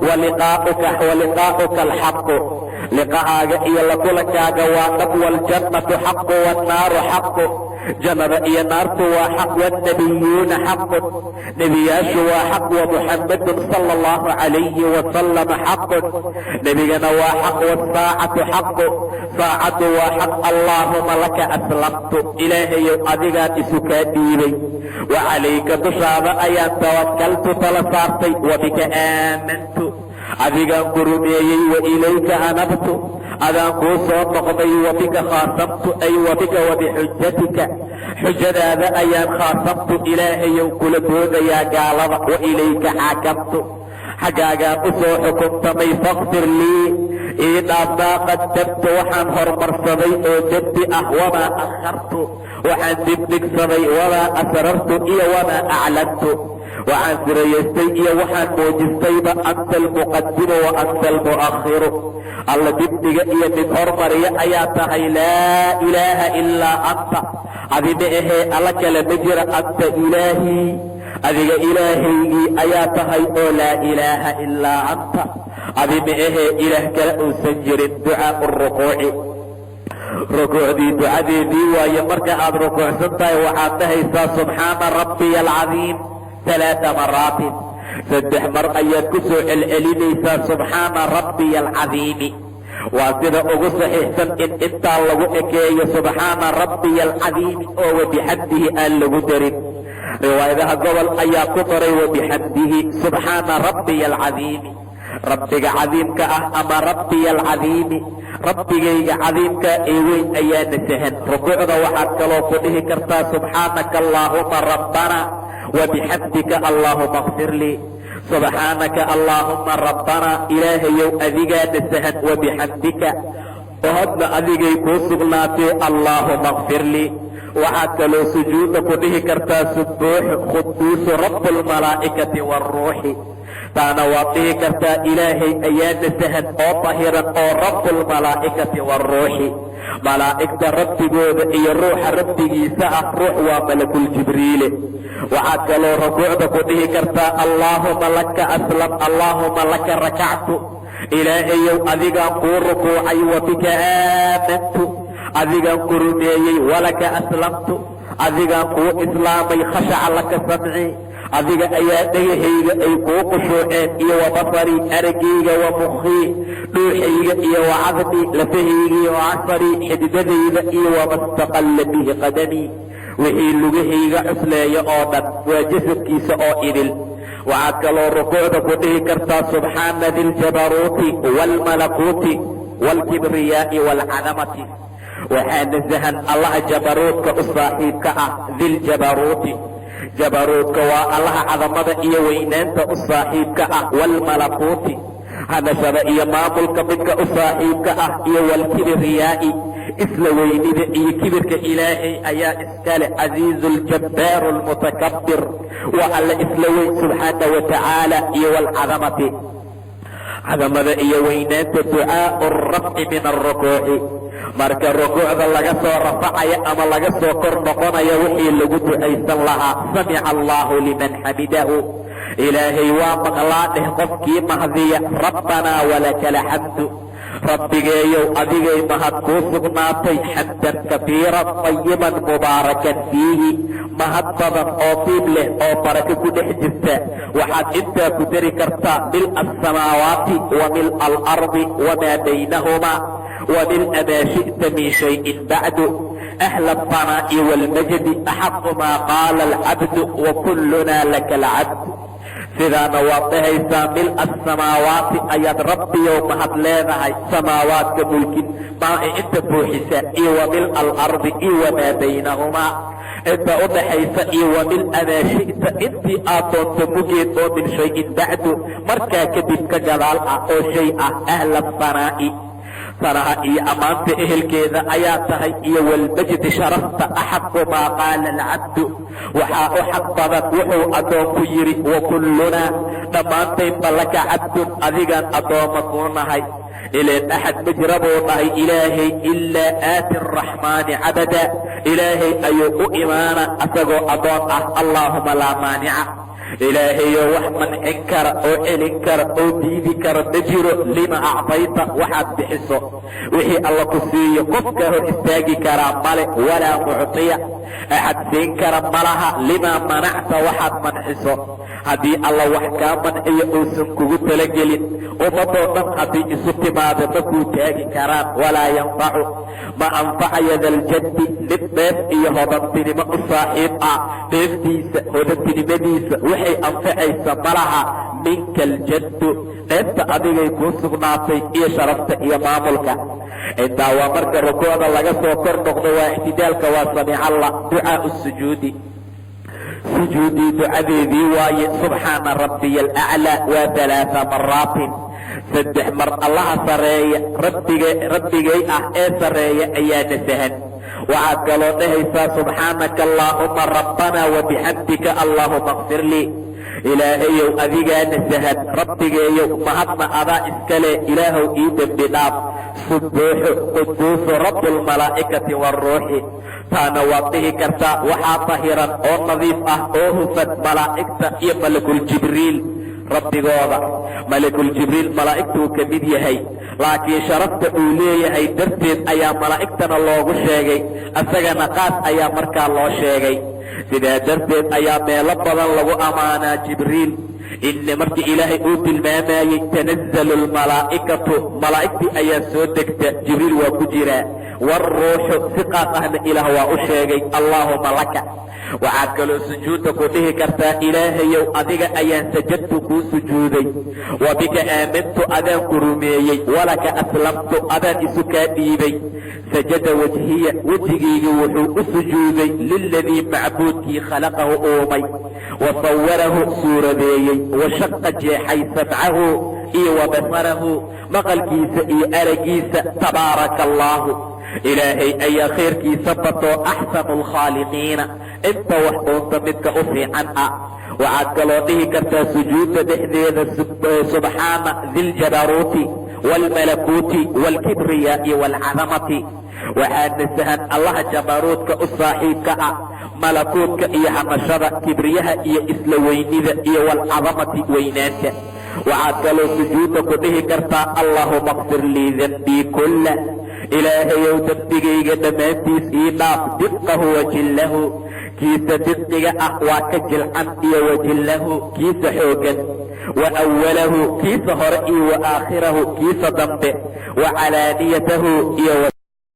waliqaa'uka alxaqu. Liqahaaga iyo la kulankaaga waa dhab. Waljannatu xaqu wannaaru xaqu, jannada iyo naartu waa xaq. Wannabiyuuna xaqun, nebiyaashu waa xaq. Wa Muxammadun sala allahu calayhi wasalam xaqun, nebigana waa xaq. Wasaacatu xaqu, saacaddu waa xaq. Allaahuma laka aslamtu, Ilaahayow adigaan isu kaa dhiibay. Wa calayka, dushaada ayaan tawakaltu, tala saartay. Wa bika aamantu, adigaan ku rumeeyey. Wa ilayka anabtu, adaan kuu soo noqday. Wa bika khaasamtu, ay wa bika wa bixujatika, xujadaada ayaan khaasamtu, Ilaahayow kula doodayaa gaalada. Wa ilayka xaakamtu, xaggaagaan u soo xukuntamay. Fakfir lii, ii dhaaf, maa qadamtu, waxaan hormarsaday oo dembi ah, wamaa akhartu, waxaan dibdhigsaday, wamaa asrartu iyo wamaa aclantu, waxaan sirayaystay iyo waxaan muujistayba. Anta almuqadimu wa anta almu'akhiru, Alla dibdhiga iyo mid hormariya ayaa tahay. Laa ilaaha ilaa anta, adi ma ahee alla kale ma jira. Anta ilaahii, adiga Ilaahaygii ayaa tahay oo laa ilaaha ilaa anta, adi ma ahee ilaah kale uusan jirin. Ducaau rukuuci, rukuucdii ducadeedii waaye. Marka aad rukuucsan tahay waxaad dhahaysaa subxaana rabbiya alcadiim alaaa maraatin, 3 mar ayaad ku soo celcelinaysaa subxaana rabbiya alcadiimi. Waa sida ugu saxiixsan in intaa lagu ekeeyo subxaana rabbiya alcadiimi oo wabixamdihi aan lagu darin. Riwaayadaha gobol ayaa ku daray wabixamdihi. Subxaana rabbiya alcadiimi, Rabbiga cadiimka ah, ama rabbiya alcadiimi, Rabbigayga cadiimka ee weyn ayaa nasahan. Rukuucda waxaad kaloo ku dhihi kartaa subxaanaka allaahuma rabbana wabixamdika allaahuma kfir lii. Subxaanaka allaahuma rabbana, Ilaahayow adigaa nasahan, wabixamdika, oo hadna adigay kuu sugnaatee, allaahuma kfir lii. Waxaad kaloo sujuudda ku dhihi kartaa subuuxu quduusu rabu almalaa'ikati waalruuxi. Taana waad dhihi kartaa. Ilaahay ayaa nasahan oo tahiran oo rabu almalaa'ikati waalruuxi, malaa'igta Rabbigooda iyo ruuxa Rabbigiisa ah. Ruux waa Malakuljibriile. Waxaad kaloo rukuucda ku dhihi kartaa allaahuma laka aslam, allaahuma laka rakactu, Ilaahayow adigaan kuu rukuucay, wa bika aamantu, adigaan ku rumeeyey, walaka aslamtu, adigaan kuu islaamay, khashaca laka samci, adiga ayaa dhegahayga ay kuu qushuuceen, iyo wa basarii, araggayga, wa mukhii, dhuuxayga, iyo wa cadmii, lafahayga, wa casarii, xididadayda, iyo wama staqalla bihi qadamii, wixii lugahayga cusleeya oo dhan, waa jasadkiisa oo idil. Waxaad kaloo rukuucda ku dhihi kartaa subxaana diljabaruuti waalmalakuuti waalkibriyaa'i waalcadamati. Waxaa nasahan Allaha jabaruudka u saaxiibka ah. Diljabaruuti, jabaruudka waa Allaha cadamada iyo weynaanta u saaxiibka ah, waalmalakuuti, hadashada iyo maamulka midka u saaxiibka ah, iyo waalkibriyaa'i, isla weynida iyo kibirka Ilaahay ayaa iskale. Casiizu aljabbaaru almutakabir, waa Alle isla weyn subxaana wa tacaala, iyo waalcadamati, cadamada iyo weynaanta. Ducaau alrafci min alrukuuci, marka rukuucda laga soo rafacayo ama laga soo kor noqonayo wixii lagu ducaysan lahaa. Samica allahu liman xamidahu, Ilaahay waa maqlaa dheh qofkii mahdiya. Rabbanaa walaka alxamdu, Rabbigeeyow adigay mahad kuu sugnaatay, xamdan kafiiran tayiban mubaarakan fiihi, mahad badan oo tiib leh oo barako ku dhex jirta. Waxaad intaa ku dari kartaa mil'a asamaawaati wa mil'a alardi wamaa baynahumaa wa mil'a maa shi'ta min shayin bacdu, ahla alhanaa'i waalmajdi, axaqu maa qaala alcabdu wa kullunaa laka alcabd. Sidaana waad dhahaysaa: mil'a asamaawaati ayaad Rabbiyow mahad leedahay, samaawaadka mulkin maa inta buuxisa, iyo wa mil'a alardi iyo wamaa baynahumaa, inta u dhaxaysa, iyo wa mil'a maa shi'ta, intii aad doonto mugeed oo min shayin bacdu, markaa kadib ka gadaal ah oo shay ah. Ahla ahanaa'i, sanaha iyo ammaanta ehelkeeda ayaa tahay, iyo walmajdi, sharafta. Axaqu maa qaala alcabdu, waxaa u xaq badan wuxuu addoonku yidhi. Wa kullunaa, dhammaantaynba, laka cabdun, adigaan addoomma kuu nahay. Ileen axad ma jira buu dhahay Ilaahay ilaa aati araxmaani cabada, Ilaahay ayuu u imaana asagoo addoon ah. Allaahuma laa maanica. Ilaahayo, wax mancin kara oo celin kara oo diidi kara ma jiro. لما أعطيت, waxaad bixiso, wixii Alla ku siiyo qofka hor istaagi karaa male. ولا معطي, axad siin kara malaha. لما منعت, waxaad manxiso. Haddii Alla wax kaa manciyo uusan kugu talagelin, ummadoo dhan haddii isu timaado ma kuu taagi karaan. ولا ينفع, ma anfacayo, ذا الجد, mid dheef iyo hodantinimo u saaxiib ah, dheeftiisa, hodantinimadiisa waxay anfacaysa malaha. منك الجد, dheefta adigay kuu sugnaatay iyo sharafta iyo maamulka. Intaa waa marka rukuucda laga soo kor noqdo, waa ictidaalka, waa samic Allah. دعاء السجود, sujuudii ducadeedii waaye. سبحان ربي الأعلى waa ثلاث مرات, 3 mar. Allaha sareeya, rabbiga rabbigay ah ee sareeya ayaa nasahan. Waxaad kaloo dhahaysaa: سبحانك اللهم ربنا وبحمدك اللهم اغفر لي. Ilaahayow, adigaa nasahan, rabbigeeyow, mahadna adaa iskale, Ilaahow ii dembi dhaaf. سبوح قدوس رب الملائكة والروح, taana waad dhihi kartaa. Waxaa tahiran oo nadiif ah oo hufan malaa'igta iyo malakuljibriil rabbigooda. Malakuljibriil malaa'igtuu ka mid yahay, laakiin sharafta uu leeyahay darteed ayaa malaa'igtana loogu sheegay, isagana qaas ayaa markaa loo sheegay. Sidaa darteed ayaa meelo badan lagu ammaanaa Jibriil. Ina markii Ilaahay uu tilmaamayey تنزل الملائكة, malaa'igtii ayaa soo degta, Jibriil waa ku jiraa, والروح, si qaas ahna Ilaah waa u sheegay. اللهم لك. Waxaad kaloo sujuudda ku dhihi kartaa: Ilaahayow, adiga ayaan سجدت, kuu sujuuday. وبك آمنت, adaan ku rumeeyey. ولك أسلمت, adaan isu kaa dhiibay. سجد وجهي, wejigayga wuxuu u sujuuday, للذي, macbuudkii, خلقه, uumay, وصوره, suuradeeyey, وشق, jeexay, سمعه iyo وبصره, maqalkiisa iyo aragiisa. تبارك الله, Ilaahay ayaa khayrkiisa batoo, أحسن الخالقين, inta wax uunta midka u fiican ah. Waxaad kaloo dhihi kartaa sujuudda dhexdeeda: سبحان ذي الجبروت والملكوت والكبرياء والعظمة. Waxaa nasahan Allaha jabaruudka u saaxiibka ah, malakuudka iyo hamashada, kibriyaha iyo isla weynida, iyo والعظمة, weynaanta. Waxaad kaloo sujuudda ku dhihi kartaa: اللهم اغفر لي ذنبي كله, Ilaahayow, dembigayga dhammaantiis ii dhaaf, دقه وجله, kiisa diqiga ah waa ka jilcan, iyo وجله, kiisa xooggan, وأوله, kiisa hore, iyo وآخره, kiisa dambe, وعلانيته iyo